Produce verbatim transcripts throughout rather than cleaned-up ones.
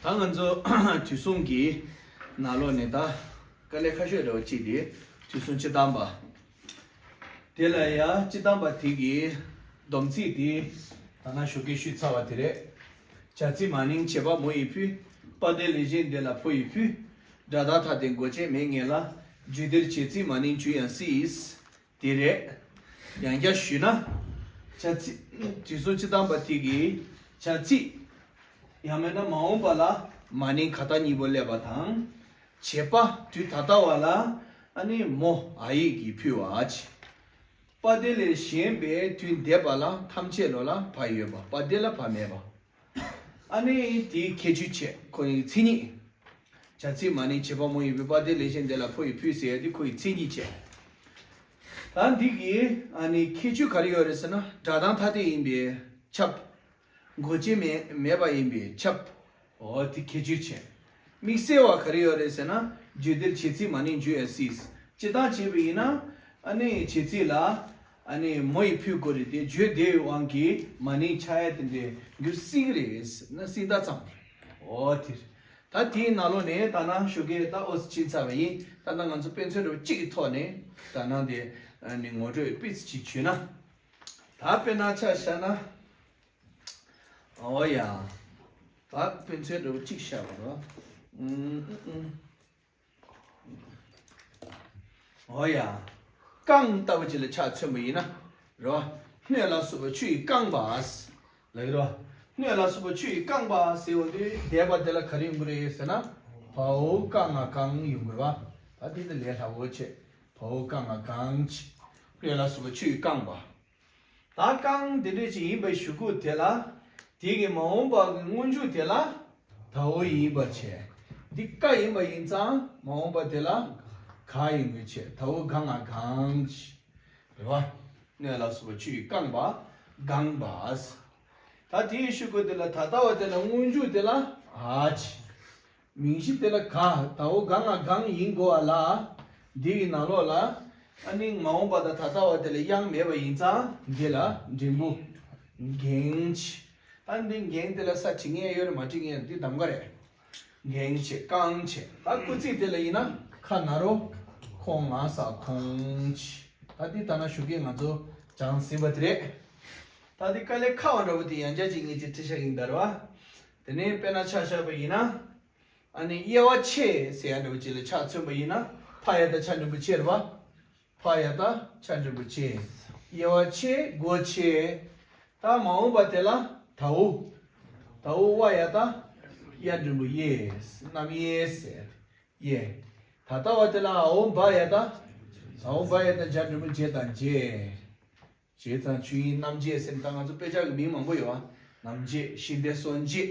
ད་ང་ཚོ་དུས་གསུམ་གྱི་ནང་ལོགས་ནས་ད་དཀའ་ལས་ཁག་ཤོས་རེ་བ་གཅིག་དེ་དུས་གསུམ་སྤྱི་བཏང་པ། དེ་ལ་ཡང་སྤྱི་བཏང་པ་དེ་གི་སྡོམ་ཚིག་དེ་ད་ནང་ཞོགས་ཀས་ཞུས་ཚར་བ་དེ་རེད། བྱ་ཚིག་མ་ནིང་བྱེད་པ་མོ་ཡིས་ཕུལ། པ་དེ་ལས་གཞན་དེ་ལ་ཕོ་ཡིས་ཕུལ། སྒྲ་དང་མཐའ་དེ་མགོ་ཅན་མེད་ངེས་ལ། རྒྱུ་དེར་བྱེད་ཚིག་མ་ནིང་རྒྱུ་ཡང་སྲིད། དེ་རེད། ཡང་བསྐྱར་ཞུས་ན། བྱ་ཚིག་དུས་གསུམ་སྤྱི་བཏང་པ་དེ་གི་བྱ་ཚིག་ཡང་མིན་ན་མ་འོངས་པ་ལ་མ་ནིང་ག་ད་གཉིས་པོ་སླེབས་པ་དང་། བྱེད་པ་དུས་ད་ལྟ་བ་ལ་ཨ་ནི་མོ་ཨ་ཡིག་གིས་ཕུལ་བ། པ་དེ་ལས་གཞན་པའི་དུས་འདས་པ་ལ་ཐམས་ཅད་ལོ་ལ་བ་ཡོད་པ། པ་དེ་ལ་བ་མེད་པ། ཨ་ནི་དེའི་ཁྱད་ཆོས་བྱས་ཁོ་ཡི་མཚན་ཉིད། བྱ་ཚིག་མ་ནིང་བྱེད་པ་མོ་ཡིས་ཕུལ། པ་དེ་ལས་གཞན་དེ་ལ་ཕོ་ཡིས་ཕུལ་ཟེར་ཡ་དེ་ཁོ་ཡི་མཚན་ཉིད་བྱས། ད་འདི་གི་ཨ་ནི་ཁྱད་ཆོས་ག་རེ་ཡོད་རེད་ཟེར་ན། སྒྲ་དང་མཐའ་དེ་ཡིན་པས་ཁྱབ། མགོ་ཅན་མེད་མེད་པ་ཡིན་པས་ཁྱབ། འོ་དེ་ཁྱད་ཆོས་བྱས། དམིགས་བསལ་བ་ག་རེ་ཡོད་རེད་ཟེར་ན། རྒྱུ་དེར་བྱེད་ཚིག་མ་ནིང་རྒྱུ་ཡང་སྲིད། སྤྱི་བཏང་བྱས་པ་ཡིན་ན། ཨ་ནི་བྱེད་ཚིག་ལ་ཨ་ནི་མོ་ཡིས་ཕུལ་དགོས་རེད་དེ། རྒྱུ་དེའི་དབང་གིས་མ་ནིང་ཆགས་ཡ་དེ་འདྲའི་འགྱུར་སྲིད་ཀྱི་རེད་ཟེར་ན། སྲིད་མཐའ་ཙམ་རེད། འོ་དེ་རེད། ད་དེའི་ནང་ལོགས་ནས་ད་ནང་ཞོགས་ཀས་ད་ཨོ་ཙི་ཕྱིན་ཚར་བ་ཡིན། ད་ལྟ་ང་ཚོ་དཔེ་མཚོན་འདྲ་བོ་གཅིག་གི་ཐོག་ནས་ད་ནང་དེ་ཨ་ནི་ངོ་སྤྲོད་སྤེལ་ཅིག་བྱོས་ན། ད་དཔེར་ན་ཆ་བཞག་ན། འོ་ཡ། ད་དཔེ་མཚོན་འདྲ་བོ་གཅིག་བཞག་པ་རེད་བ། ཨུམ་ཨུམ། འོ་ཡ། རྐང་ལྟ་བུ་ཅིག་ལ་ཆ་མཚོན་པ་ཡིན་ན། རེད་བ། སྣོད་ལ་སོགས་པ་ཆུ་ཡིས་བཀང་བ། ལབ་ཀྱི་རེད་བ། སྣོད་ལ་སོགས་པ་ཆུ་ཡིས་བཀང་བ་ཟེར་བ་འདི་འདས་པ་དེ་ལ་ག་རེ་ཡོང་གི་རེད་ཟེར་ན། བའོ་ཀ་ང་བཀང་ཡོང་གི་རེད་བ། ད་འདི་ནི་ལས་སླ་བོ་བྱས། བའོ་ཀ་ང་བཀང་། སྣོད་ལ་སོགས་པ་ཆུ་ཡིས་བཀང་བ། ད་རྐང་དེ་འདྲས་ཅིག་ཡིན་པའི་གཞུག་གུ་དེ་ལ། དེ་གི་མ་འོངས་པ་གི་སྔོན་འཇུག་དེ་ལ། དའོ་ཡིན་པར་བྱས། འདི་ཀ་ཡིན་པ་ཡིན་ཙང་མ་འོངས་པ་དེ་ལ་ག་ཡིན་དགོས་བྱས། དའོ་ག་ང་གང་། རེད་བ། སྣོད་ལ་སོགས་པ་ཆུ་ཡིས་བཀང་བ། གང་བ། ད་དེའི་གཞུག་གུ་དེ་ལ་ད་ལྟ་བ་དེ་ལ་སྔོན་འཇུག་དེ་ལ་ཨ་ཆི། མིང་གཞི་དེ་ལ་ག་དའོ་ག་ང་གང་ཡིན་དགོས་པ་ལ། འདི་ཡི་ནང་ལོགས་ལ་ཨ་ནི་མ་འོངས་པ་དང་ད་ལྟ་བ་དེ་ལ་དབྱངས་མེད་པ་ཡིན་ཙང་འདི་ལ་འགྲེང་བུ་འགེང་། ད་འདི་འགེང་དེ་ལ་ས་བྲི་མཁན་ཡོད་རེད་མ་བྲི་མཁན་འདི་གདམ་ག་རེད། འགེང་བྱེད་བཀང་བྱེད། ད་སྐུལ་ཚིག་དེ་ལ་ཡིན་ན་ཁ་ན་རོ། ཁོང་ང་ས་ཁོང་། ད་འདི་ལྟ་ན་ཞུ་གི་ང་ཚོ་སྦྱངས་ཟིན་པ་དེ་རེད། ད་འདི་དཀའ་ལས་ཁག་པ་འདྲ་བོ་དེ་ཡང་བསྐྱར་ཅིག་ངས་ཅིག་ཁྲིད་བྱ་གི་ཡིན་ད་རེད་བ། དེ་ནས་དཔེར་ན་ཆ་བཞག་པ་ཡིན་ན། ཨ་ནི་དབྱེ་བ་ཕྱེ་ཟེར་ཡ་འདྲ་བོ་ཅིག་ལ་ཆ་མཚོན་པ་ཡིན་ན། ཕ་ཡ་བཏགས་ཕྱ་འགྲེང་བུ་ཕྱེ་རེད་བ། ཕ་ཡ་བཏགས་ཕྱ་འགྲེང་བུ་ཕྱེ། དབྱེ་བ་ཕྱེ་སྒོ་ཕྱེ། ད་མ་འོངས་པ་དེ་ལ་དའོ། དའོ་བ་ཡ་བཏགས་དབྱ་འགྲེང་བུ་དབྱེ། རྣམ་དབྱེ་ཟེར། དབྱེ། ད་ལྟ་བ་དེ་ལ་འའོ་བ་ཡ་བཏགས། འའོ་བ་ཡ་བཏགས་འཇ་འགྲེང་བུ་འཇེ་དང་འཇེ། བྱས་ཙང་ཆོས་དབྱིངས་རྣམ་འབྱེད་ཟེར་ནས་ད་ང་ཚོ་དཔེ་ཆ་གི་མིང་མང་པོ་ཡོད་བ། རྣམ་འབྱེད་ཤིང་རྟའི་སྲོལ་འབྱེད་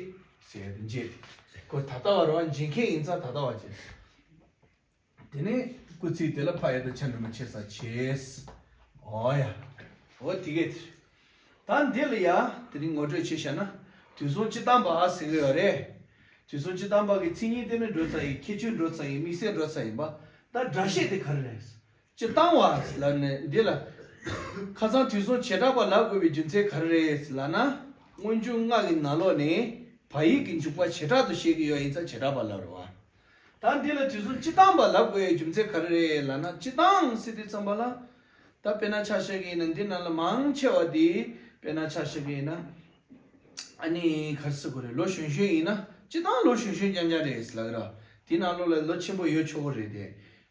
ཟེར་ཡ་དེ་འབྱེད་དེ། ཁོ་ད་ལྟ་བ་རེད་བ། འབྱེད་མཁན་ཡིན་ཙང་ད་ལྟ་བ་བྱེད། དེ་ནས་སྐུལ་ཚིག་དེ་ལ་ཕ་ཡ་བཏགས་ཕྱ་འགྲེང་བུ་ཕྱེ་ས་ཕྱེས། འོ་ཡ། འོ་དེ་གས་དེ་རེད། ད་འདི་ལ་ཡ་དེ་རིང་ངོ་སྤྲོད་བྱས་བཞག་ན། དུས་གསུམ་སྤྱི་བཏང་པ་ཟེར་གི་ཡོད་རེད། དུས་གསུམ་སྤྱི་བཏང་པ་གི་མཚན་ཉིད་དེ་ནི་འགྲོ་ཚར་ཡིན། ཁྱད་ཆོས་འགྲོ་ཚར་ཡིན། དམིགས་བསལ་འགྲོ་ཚར་ཡིན་པ། ད་སྒྲ་བཤད་དེ་ག་རེ་རེད། སྤྱི་བཏང་བ་ལབ་ནས་འདི་ལ། ཁ་སང་དུས་གསུམ་བྱེ་བྲག་པ་ལབ་དགོས་པའི་རྒྱུ་མཚན་ག་རེ་རེད་ལབ་ན། སྔོན་འཇུག་ལྔ་གི་ནང་ལོགས་ནས་བ་ཡིག་གི་འཇུག་པ་བྱེ་བྲག་ཏུ་བཤད་ཀྱི་ཡོད་ཡིན་ཙང་བྱེ་བྲག་པ་ལབ་རེད་བ། ད་འདི་ལ་དུས་གསུམ་སྤྱི་བཏང་པ་ལབ་དགོས་པའི་རྒྱུ་མཚན་ག་རེ་རེད་ལབ་ན། སྤྱི་བཏང་ཟེར་དུས་ཙམ་པ་ལ། ད་དཔེར་ན་ཆ་བཞག་གི་ཡིན་ན་འདི་ནང་ལ་མང་ཆེ་བ་འདི་དཔེར་ན་ཆ་བཞག་གི་ཡིན་ན། ཨ་ནི་ག་རེ་ཟེར་དགོས་རེད། ལོ་གཞོན་གཞོན་ཡིན་ན་སྤྱི་བཏང་ལོ་གཞོན་གཞོན་རྐྱང་རྐྱང་རེད་ལབ་ཀྱི་རེད། དེའི་ནང་ལོགས་ལ་ལོ་ཆེན་པོ་ཡོད་ཆོག་གི་རེད་དེ།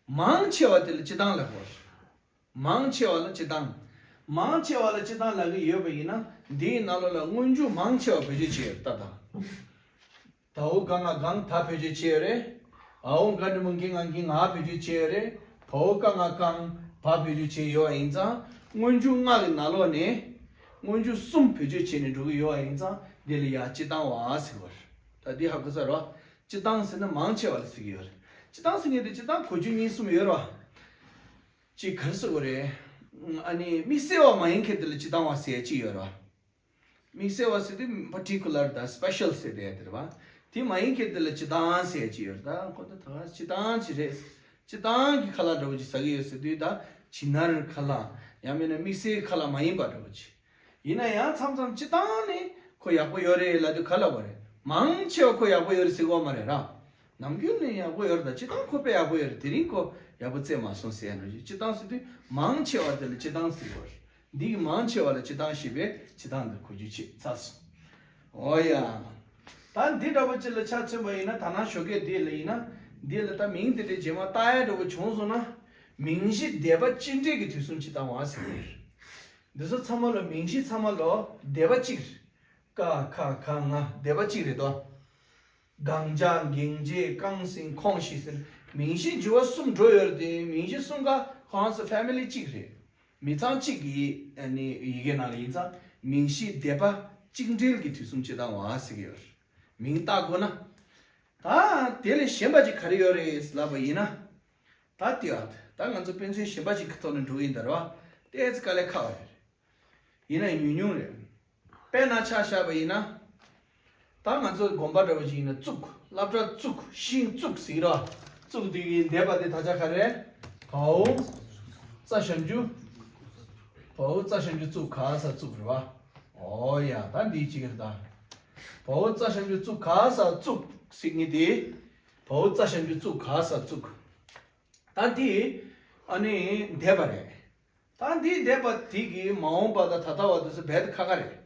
མང་ཆེ་བ་དེ་ལ་སྤྱི་བཏང་ལབ་དགོས། མང་ཆེ་བ་ལ་སྤྱི་བཏང་། མང་ཆེ་བ་ལ་སྤྱི་བཏང་ལབ་ཀྱི་ཡོད་པ་ཡིན་ན། འདིའི་ནང་ལོགས་ལ་སྔོན་འཇུག་མང་ཆེ་བ་བེད་སྤྱོད་བྱས་ཡོད་རེད། ད་ད། དའོ་ག་ང་གང་ད་བེད་སྤྱོད་བྱས་ཡོད་རེད། འའོ་ག་འགྲེང་བུ་འགེ་ང་འགེང་ང་བེད་སྤྱོད་བྱས་ཡོད་རེད། བའོ་ཀ་ང་བཀང་བ་བེད་སྤྱོད་བྱས་ཡོད་པ་ཡིན་ཙང་། སྔོན་འཇུག་ལྔ་གི་ནང་ལོགས་ནས་སྔོན་འཇུག་གསུམ་བེད་སྤྱོད་བྱས་ནས་འགྲོ་གི་ཡོད་པ་ཡིན་ཙང་། འདི་ལ་ཡ་སྤྱི་བཏང་བ་ཟེར་བ་རེད། ད་འདི་ཧ་གོ་ས་རེད་བ། སྤྱི་བཏང་ཟེར་ན་མང་ཆེ་བ་ལ་ཟེར་གྱི་ཡོད་རེད། སྤྱི་བཏང་ཟེར་མཁན་དེ་སྤྱི་བཏང་གོ་རྒྱུ་གཉིས་གསུམ་ཡོད་རེད་བ། ཅིག་ག་རེ་ཟེར་དགོས་རེད། ཨ་ནི་དམིགས་བསལ་བ་མ་ཡིན་མཁན་དེ་ལ་སྤྱི་བཏང་བ་ཟེར་ཡ་ཅིག་ཡོད་རེད་བ། དམིགས་བསལ་བ་ཟེར་དུས་particular་དང་special་ཟེར་དེ་དེ་རེད་བ། དེ་མ་ཡིན་མཁན་དེ་ལ་སྤྱི་བཏང་ཟེར་ཡ་ཅིག་ཡོད་རེད། ད་ཁོ་ད་ད་སྤྱི་བཏང་ཅིག་རེད། སྤྱི་བཏང་གི་ཁ་ལག་འདྲ་བོ་ཅིག་ཟ་གི་ཡོད་ཟེར་དུས། ད་བྱིན་ནོར་ཁ་ལག་ཡང་མིན་ན་དམིགས་བསལ་ཁ་ལག་མ་ཡིན་པ་འདྲ་བོ་ཅིག་ཡིན་ན་ཡང་མཚམས་མཚམས་སྤྱི་བཏང་ནི་ཁོ་ཡག་པོ་ཡོད་རེད་ལབ་དུས་ག་ལབ་པ་རེད། མང་ཆེ་བ་ཁོ་ཡག་པོ་ཡོད་རེད་ཟེར་གོ་མ་རེད་ར། ནམ་རྒྱུན་ནས་ཡག་པོ་ཡོད་རེད། ད་སྤྱིར་བཏང་ཁོ་དཔེ་ཡག་པོ་ཡོད་རེད། དེ་རིང་ཁོ་ཡག་པོ་རྩེད་མ་སོང་ཟེར་ཡ་ནོ། སྤྱིར་བཏང་ཟེར་དུས་མང་ཆེ་བ་དེ་ལ་སྤྱིར་བཏང་ཟེར་གོ་རེད། འདི་གི་མང་ཆེ་བ་ལ་སྤྱིར་བཏང་ཞེས་པའི་སྤྱིར་བཏང་འདིར་གོ་རྒྱུ་བྱེད་ཚར་སོང་། ཨོ་ཡ། ད་འདི་འདྲ་པོ་ཅིག་ལ་ཆ་མཚོན་པ་ཡིན་ན། ད་ནང་ཞོགས་ཀས་འདི་ལ་ཡིན་ན། འདི་ལ་ད་མིང་དེ་འདྲའི་རྗེས་མ་བཏགས་ཡ་འདྲ་པོ་བྱུང་སོང་ན། མིང་གཞི་སྡེ་པ་གཅིག་འདྲེས་ཀྱི་དུས་གསུམ་སྤྱིར་བཏང་བ་ཟེར་གྱི་ཡོད། འདི་ཚོ་ཚང་མ་ལ་མིང་གཞི་ཚང་མ་ལ་སྡེ་པ་གཅིག་རེད། ཀ་ཁ་ག་ང་སྡེ་པ་གཅིག་རེད་དོ། གང་བྱ་གེང་བྱེད་རྐང་སྲིང་ཁོང་ཞིག་ཟེར། མིང་གཞི་འགྱུར་བ་གསུམ་འགྲོ་ཡོད་རེད་དེ། མིང་གཞི་གསུམ་ཀ་ཁོང་ཚོ་ཕེ་མི་ལི་གཅིག་རེད། མི་ཚང་གཅིག་གི་ཨ་ནི་ཡི་གེ་ནང་ལ་ཡིན་ཙང་། མིང་གཞི་སྡེ་པ་གཅིག་འདྲེས་ཀྱི་དུས་གསུམ་སྤྱིར་བཏང་བ་ཟེར་གྱི་ཡོད་རེད། མིང་བཏགས་དགོས་ན། ད་དེ་ལས་གཞན་པ་ཅིག་ག་རེ་ཡོད་རེད་ལབ་པ་ཡིན་ན། ད་དེ་ཨ་ད་ང་ཚོ་དཔེ་མཚོན་གཞན་པ་ཞིག་གི་ཐོག་ནས་འགྲོ་གི་ཡིན་ད་རེད་བ། ཏོག་ཙམ་དཀའ་ལས་ཁག་པ་རེད། ཡིན་ན་ཉུང་ཉུང་རེད། དཔེར་ན་ཆ་བཞག་པ་ཡིན་ན། ད་ང་ཚོ་དགོན་པ་འདྲ་བ་ཞིག་ཡིན་ན་བཙུགས། སློབ་གྲྭ་བཙུགས། ཤིང་བཙུགས་ཟེར་གྱི་རེད་བ། བཙུགས་དེ་གི་འདས་པ་དེ་ད་ཆ་ག་རེ། བའོ་ཙ་ཞབས་ཀྱུ། བའོ་ཙ་ཞབས་ཀྱུ་བཙུགས་ག་ས་བཙུགས་རེད་བ། ཨོ་ཡ། ད་འདི་གཅིག་རེད་ད། བའོ་ཙ་ཞབས་ཀྱུ་བཙུགས་ག་ས་བཙུགས་ཟེར་མཁན་དེ། བའོ་ཙ་ཞབས་ཀྱུ་བཙུགས་ག་ས་བཙུགས། ད་འདི་ཨ་ནི་འདས་པ་རེད། ད་འདི་འདས་པ་དེ་གི་མ་འོངས་པ་དང་ད་ལྟ་བ་དེ་ཚོ་རྦད་དེ་ཁག་ཁག་རེད།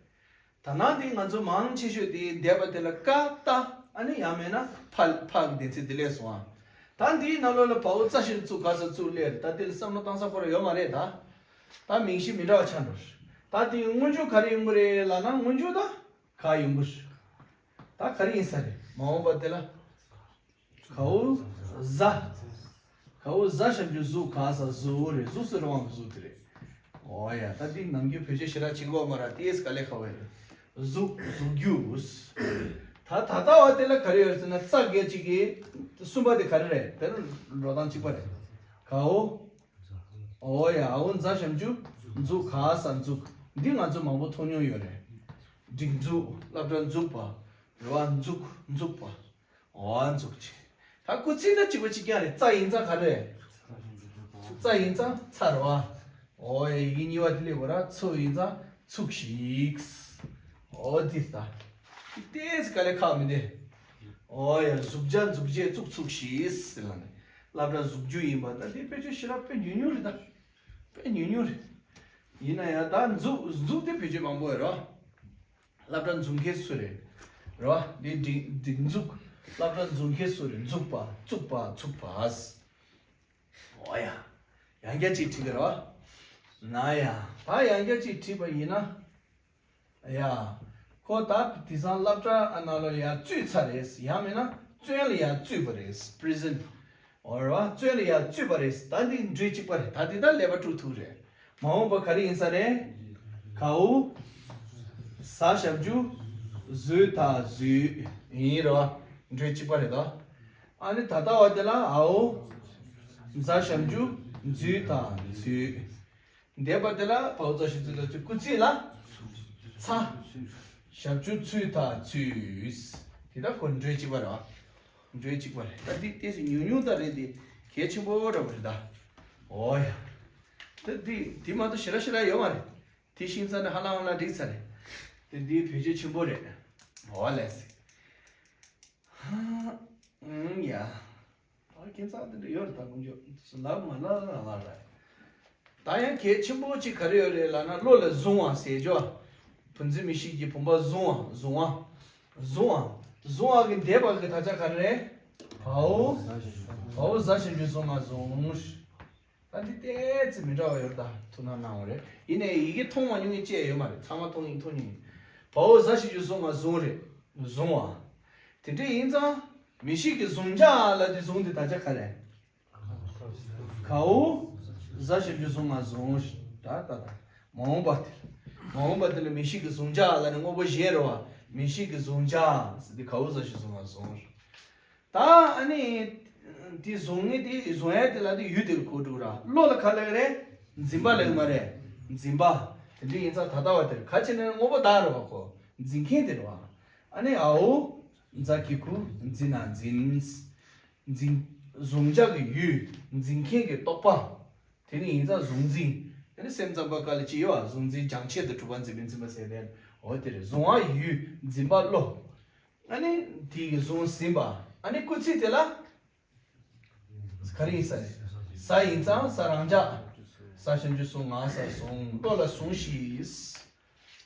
ད་ནང་འདི་ང་ཚོ་མང་ཆེ་ཤོས་དེ་འདས་པ་དེ་ལ་ཀ་ཏ། ཨ་ནི་ཡང་མེད་ན་ཕ། ཕ་གི་གདན་ཚིག་དེ་སླེབས་སོང་ཨ། ད་འདིའི་ནང་ལོགས་ལ་བའོ་ཙ་ཞབས་ཀྱུ་བཙུགས་ག་ས་བཙུགས་སླེབས་རེད། ད་དེ་ལ་བསམ་བློ་བཏང་ས་ཁོ་རང་ཡོད་མ་རེད་ད། ད་མིང་གཞི་མི་འདྲ་བ་ཆགས་འགྲོ་རེད། ད་དེ་སྔོན་འཇུག་ག་རེ་ཡོང་གི་རེད་ལབ་ན། སྔོན་འཇུག་ད་ག་ཡོང་གི་རེད། ད་ག་རེ་ཡིན་ས་རེད། མ་འོངས་པ་དེ་ལ། གའུ་ཟ། གའུ་ཟ་ཞབས་ཀྱུ་ཟུ་ག་ས་ཟུ་རེད། ཟུ་ཟེར་དབང་གི་ཟུ་དེ་རེད། ཨོ་ཡ། ད་འདི་ནམ་རྒྱུན་བེད་སྤྱོད་ཞེ་དྲག་བྱེད་དགོས་མ་རེད། ཏོག་ཙམ་དཀའ་ལས་ཁག་པོ་རེད། ཟུག་ཟུག་རྒྱུ། ད་ད་ལྟ་བ་དེ་ལ་ག་རེ་ཡོད་ཟེར་ན། ཙ་གེ་གཅིག་གི་གསུམ་པ་དེ་ག་རེ་རེད། དེ་ནི་འགྲོ་སྟངས་གཅིག་པ་རེད། གའུ། ཨོ་ཡ། འའོ་ཛ་ཞབས་ཀྱུ་འཛུ་ག་ས་འཛུགས། འདི་ང་ཚོ་མང་པོ་མཐོང་མྱོང་ཡོད་རེད། སྒྲིག་འཛུགས། སློབ་གྲྭ་འཛུགས་པ། རེད་བ། འཛུགས་འཛུགས་པ། འོ་འཛུགས་བྱེད། ད་སྐུལ་ཚིག་ད་གཅིག་པ་གཅིག་རྐྱང་རེད། ཙ་ཡིན་ཙང་ག་རེ་རེད། ཙ་ཡིན་ཙང་ཚ་རེད་བ། འོ་ཡ། ཡི་གེ་གཉིས་པ་དེ་སླེབས་པ་ར། ཚུགས་ཡིན་ཙང་ཚུགས་ཤིག། འོ་འདི་ད། ཏོག་ཙམ་དཀའ་ལས་ཁག་མི་འདུག། འོ་ཡ། འཛུགས་བྱ་འཛུགས་བྱེད་བཙུགས་ཚུགས་ཤིག་ཟེར་ལ་ནི། སློབ་གྲྭ་འཛུགས་རྒྱུ་ཡིན་པ་ད་འདི་དཔེ་ཆ་ཞེ་དྲག་དཔེ་ཉུང་ཉུང་རེད་ད། དཔེ་ཉུང་ཉུང་རེད། ཡིན་ན་ཡང་ད་འཛུགས་འཛུགས་དེ་བེད་སྤྱོད་མང་པོ་ཡོད་རེད། སློབ་གྲྭ་འཛུགས་མཁན་སུ་རེད། རེད་བ། འདི་སྒྲིག་སྒྲིག་འཛུགས། སློབ་གྲྭ་འཛུགས་མཁན་སུ་རེད། འཛུགས་པ། བཙུགས་པ། ཚུགས་པ། འོ་ཡ། ཡང་བསྐྱར་གཅིག་བྲིས་ཀྱི་རེད་བ། ན་ཡ། ད་ཡང་བསྐྱར་གཅིག་བྲིས་པ་ཡིན་ན། ཡ། ཁོ་ད་དེང་སང་སློབ་གྲྭ་ནང་ལ་ཡར་བཙུད་ཚར་རེད། ཡང་མིན་ན་བཙོན་ལ་ཡར་བཙུད་པ་རེད། པི་རི་ཟན། འོ་རེད་བ། བཙོན་ལ་ཡར་བཙུད་པ་རེད། ད་འདི་འགྲོས་གཅིག་པ་རེད། ད་འདི་ད་ཀླད་པ་དཀྲུག་ཐུབ་རེད། མ་འོངས་པ་ག་རེ་ཡིན་ས་རེད། གའུ་ཟ་ཞབས་ཀྱུ་ཟུ་ད་ཟུད་ཡིན་རེད་བ། འགྲོས་གཅིག་པ་རེད་དོ། ཨ་ནི་ད་ལྟ་བ་དེ་ལ་འའོ་ཛ་ཞབས་ཀྱུ་འཛུ་ད་འཛུད། འདས་པ་དེ་ལ་བའོ་ཙ་ཞབས་ཀྱུ་ད་ཚུ། སྐུལ་ཚིག་ལ་ཚ་ཞབས་ཀྱུ་ཚུ་ད་ཚུད། དེ་ད་ཁོ་འགྲོས་གཅིག་པ་རེད་བ། འགྲོས་གཅིག་པ་རེད། ད་འདི་ཏོག་ཙམ་ཉུང་ཉུང་ད་རེད། འདི་གལ་ཆེན་པོ་འདྲ་པོ་རེད་ད། འོ་ཡ། ད་འདི་འདི་མ་གཏོགས་ཞེ་དྲག་ཞེ་དྲག་ཡོད་མ་རེད། དེ་ཤེས་ཚར་ན་ཧ་ལམ་ཧ་ལམ་འགྲིག་ཚར་རེད། དེ་འདི་བེད་སྤྱོད་ཆེན་པོ་རེད། འོ་ལགས་སེ། ཧ། ཨུམ་ཡ། ད་ཁྱད་མཚར་དེ་འདྲ་ཡོད་རེད། ད་དཀོན་མཆོག་ལབ་མ་ལབ་ལ་ལ་རེད། ད་ཡང་གལ་ཆེན་པོ་གཅིག་ག་རེ་ཡོད་རེད་ལབ་ན། བློ་ལ་བཟུང་བ་ཟེར་རྒྱུ། བུ་འཛིན་མི་ཤེས་ཀྱི་བུམ་པ་བཟུང་བ། བཟུང་བ། བཟུང་བ། བཟུང་བ་གི་འདས་པ་གི་དག་ཆ་ག་རེ་རེད། བའོ། བའོ་ཟ་ཞབས་ཀྱུ་བཟུང་བ་བཟུང་། ད་འདི་ཏོག་ཙམ་མི་འདྲ་བ་ཡོད་རེད། ད་ཐུགས་སྣང་གནང་བ་རེད། ཡིན་ནའི་ཡི་གེ་མཐོང་མ་མྱོང་མཁན་ཅིག་ཡོད་མ་རེད། ཚང་མ་མཐོང་མཐོང་མྱོང་། བའོ་ཟ་ཞབས་ཀྱུ་བཟུང་བ་བཟུང་རེད། བཟུང་བ། དེ་འདྲ་ཡིན་ཙང་མི་ཤེས་ཀྱི་བཟུང་བྱ་ལ་དེ་བཟུང་དེ་དག་ཆ་ག་རེ། གའུ་ཟ་ཞབས་ཀྱུ་བཟུང་བ་བཟུང་། ད་ད་ད། མ་འོངས་པ་དེ། མ་འོངས་པ་དེ་ལ་མི་ཤེས་ཀྱི་བཟུང་བྱ་ལ་ནི་དངོས་པོ་གཞན་རེད་བ། མི་ཤེས་ཀྱི་བཟུང་བྱ་ཟེར་དེ་གའུ་ཟ་ཞབས་བཟུང་བ་བཟུང་། ད་ཨ་ནི་དེ་བཟུང་ངེས་དེ་བཟུང་ཡ་དེ་ལ་དེ་ཡུལ་དེ་ལ་གོ་འགྲོ་ར། བློ་ལ་ག་ལབ་རེད། འཛིན་པ་ལབ་མ་རེད། འཛིན་པ། དེ་འདྲ་ཡིན་ཙང་ད་ལྟ་བ་དེར་ག་བྱས་ན་དངོས་པོ་བདག་རེད་བ། ཁོ་འཛིན་མཁན་དེ་རེད་བ། ཨ་ནི་འའོ་ཛ་གི་གུ་འཛི་ན་འཛིན། འཛིན། བཟུང་བྱ་གི་ཡུལ། འཛིན་མཁན་གྱི་རྟོག་པ། དེ་ནི་ཡིན་ཙང་གཟུང་འཛིན། དེ་ནི་སེམས་ཙམ་པ་སྐབས་ལ་ཅི་ཡོད་བ། གཟུང་འཛིན་སྦྱང་བྱེད་དུ་གྲུབ་པ་འཛིན་པའི་འཛིན་པ་ཟེར་ནས། འོ་དེ་རེད། གཟུང་བ་ཡུལ། འཛིན་པ་བློ། ཨ་ནི་དེ་གི་གཟུང་ཟིན་པ། ཨ་ནི་སྐུལ་ཚིག་དེ་ལ་ག་རེ་ཡིན་ས་རེད། ས་ཡིན་ཙང་ས་རང་འཇགས། ས་ཞབས་ཀྱུ་སུ་ང་ས་ཟུངས། བློ་ལ་ཟུངས་ཤིག།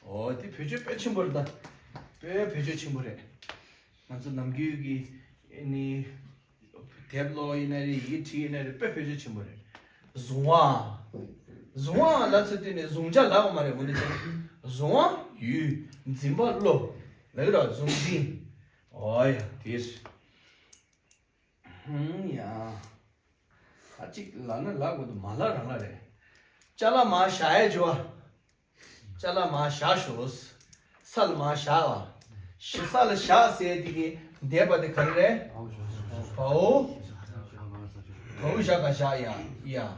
འོ་དེ་བེད་སྤྱོད་དཔེ་ཆེན་པོ་རེད་ད། དཔེ་བེད་སྤྱོད་ཆེན་པོ་རེད། ང་ཚོ་ནམ་རྒྱུན་གྱི་ཨ་ནི་དེབ་ཀློག་ཡིན་ན་རེད། ཡི་གེ་བྲིས་ཡིན་ན་རེད། དཔེ་བེད་སྤྱོད་ཆེན་པོ་རེད། གཟུང་བ། གཟུང་བ་ལབ་ཚེ་དེ་ནི་གཟུང་བྱ་ལབ་པ་མ་རེད། འོ་ན་ཅི། གཟུང་བ་ཡུལ། འཛིན་པ་བློ། ལབ་ཀྱི་རེད། གཟུང་འཛིན། འོ་ཡ་དེ་རེད། ཧུམ་ཡ། ད་གཅིག་ལབ་ན་ལབ་དགོས་འདུག་མ་ལབ་རང་ལ་རེད། ཅ་ལག་མར་བཞག་ཡས་བྱ་བ། ཅ་ལག་མར་བཞག་ཤོག་ས་ལ་མར་བཞག་པ། ཞི་ས་ལ་བཞག་ཟེར་དེ་གི་འདས་པ་དེ་ག་རེ་རེད། བའོ། བའོ་བཞག་ག་བཞག་ཡ་ཡ།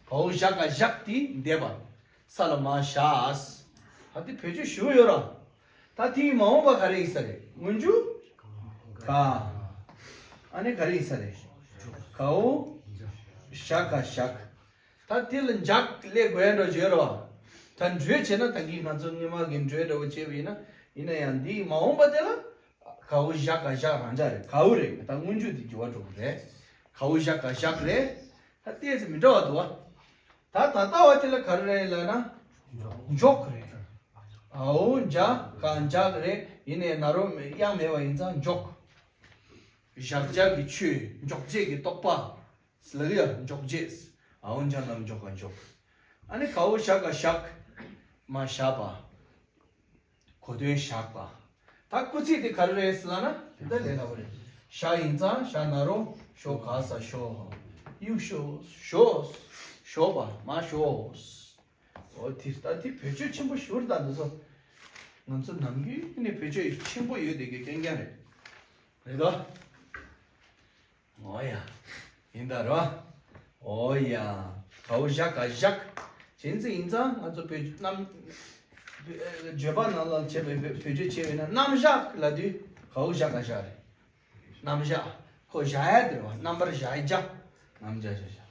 བའོ་བཞག་ག་བཞག་དེ་འདས་པ། ས་ལ་མར་བཞག་ད་དེ་བེད་སྤྱོད་ཞུ་ཡོད་ར། ད་དེའི་མ་འོངས་པ་ག་རེ་ཡིན་ས་རེད། སྔོན་འཇུག་ག་ཨ་ནི་ག་རེ་ཡིན་ས་རེད། གའོ་བཞག་ག་བཞག་ད་དེ་ལ་འཇགས་ལས་དགོས་འགྲོ་བརྗོད་རོ། ད་འགྲོས་བྱས་ན་ད་གིན་ང་ཚོ་སྔོན་མ་གི་འགྲོས་འདྲ་བོ་བྱས་པ་ཡིན་ན། ཡིན་ན་ཡང་འདིའི་མ་འོངས་པ་དེ་ལ་གའོ་བཞག་ག་བཞག་རང་འཇགས་རེད། གའོ་རེད། ད་སྔོན་འཇུག་དེ་འགྱུར་བ་འགྲོ་གི་རེད། གའོ་བཞག་ག་བཞག་རེད། ད་ལྟས་ཚེ་མི་འདྲ་བ་འདུག་བ། ད་ད་ལྟ་བ་དེ་ལ་ག་རེ་རེད་ལབ་ན། འཇོག་རེད། ཨའོ་འཇག་ག་འཇག་རེད། ཡིན་ནའི་ན་རོ་དབྱངས་མེད་པ་ཡིན་ཙང་འཇོག་བཞག་བྱ་གི་ཆོས། འཇོག་བྱེད་ཀྱི་རྟོག་པ། ལ་ཡ་འཇོག་བྱེད། ཨའོ་འཇག་ནམ་འཇོག་ག་འཇོག་ཨ་ནི་གའོ་བཞག་ག་བཞག་མར་བཞག་པ། གོ་དོན་བཞག་པ། ད་སྐུལ་ཚིག་དེ་ག་རེ་རེད་ཟེར་ལབ་ན་དེ་འདྲ་ལས་སླ་པོ་རེད། བཞག་ཡིན་ཙང་བཞག་ན་རོ། ཞོག་ག་ས་ཞོག་གཡུག་ཞོག་ཞོག་ཞོག་པ་མ་ཞོག་འོ་དེ་ད་དེ་བེད་སྤྱོད་ཆེན་པོ་ཞུ་རེད། ད་འདི་ཚོ་ང་ཚོ་ནམ་རྒྱུན་ནས་བེད་སྤྱོད་ཆེན་པོ་ཡོད་དེ་གི་རྐྱང་རྐྱང་རེད། རེད་དོ། འོ་ཡ། ཡིན་ད་རོ། འོ་ཡ། གའོ་བཞག་ག་བཞག་བྱེད་ཚེ་ཡིན་ཙང་ང་ཚོ་བོད་རྣམ། བརྗོད་པ་ནང་ལ་བྱས་པའི་བོད་བརྗོད་བྱས་པས་ན་རྣམ་བཞག་ལབ་དུས་གའོ་བཞག་ག་བཞག་རེད། རྣམ་བཞག་ཁོ་བཞག་ཡ་དེ་རེད་བ། རྣམ་པར་བཞག་ཡ་བཞག་རྣམ་བཞག་བཞག་བཞག་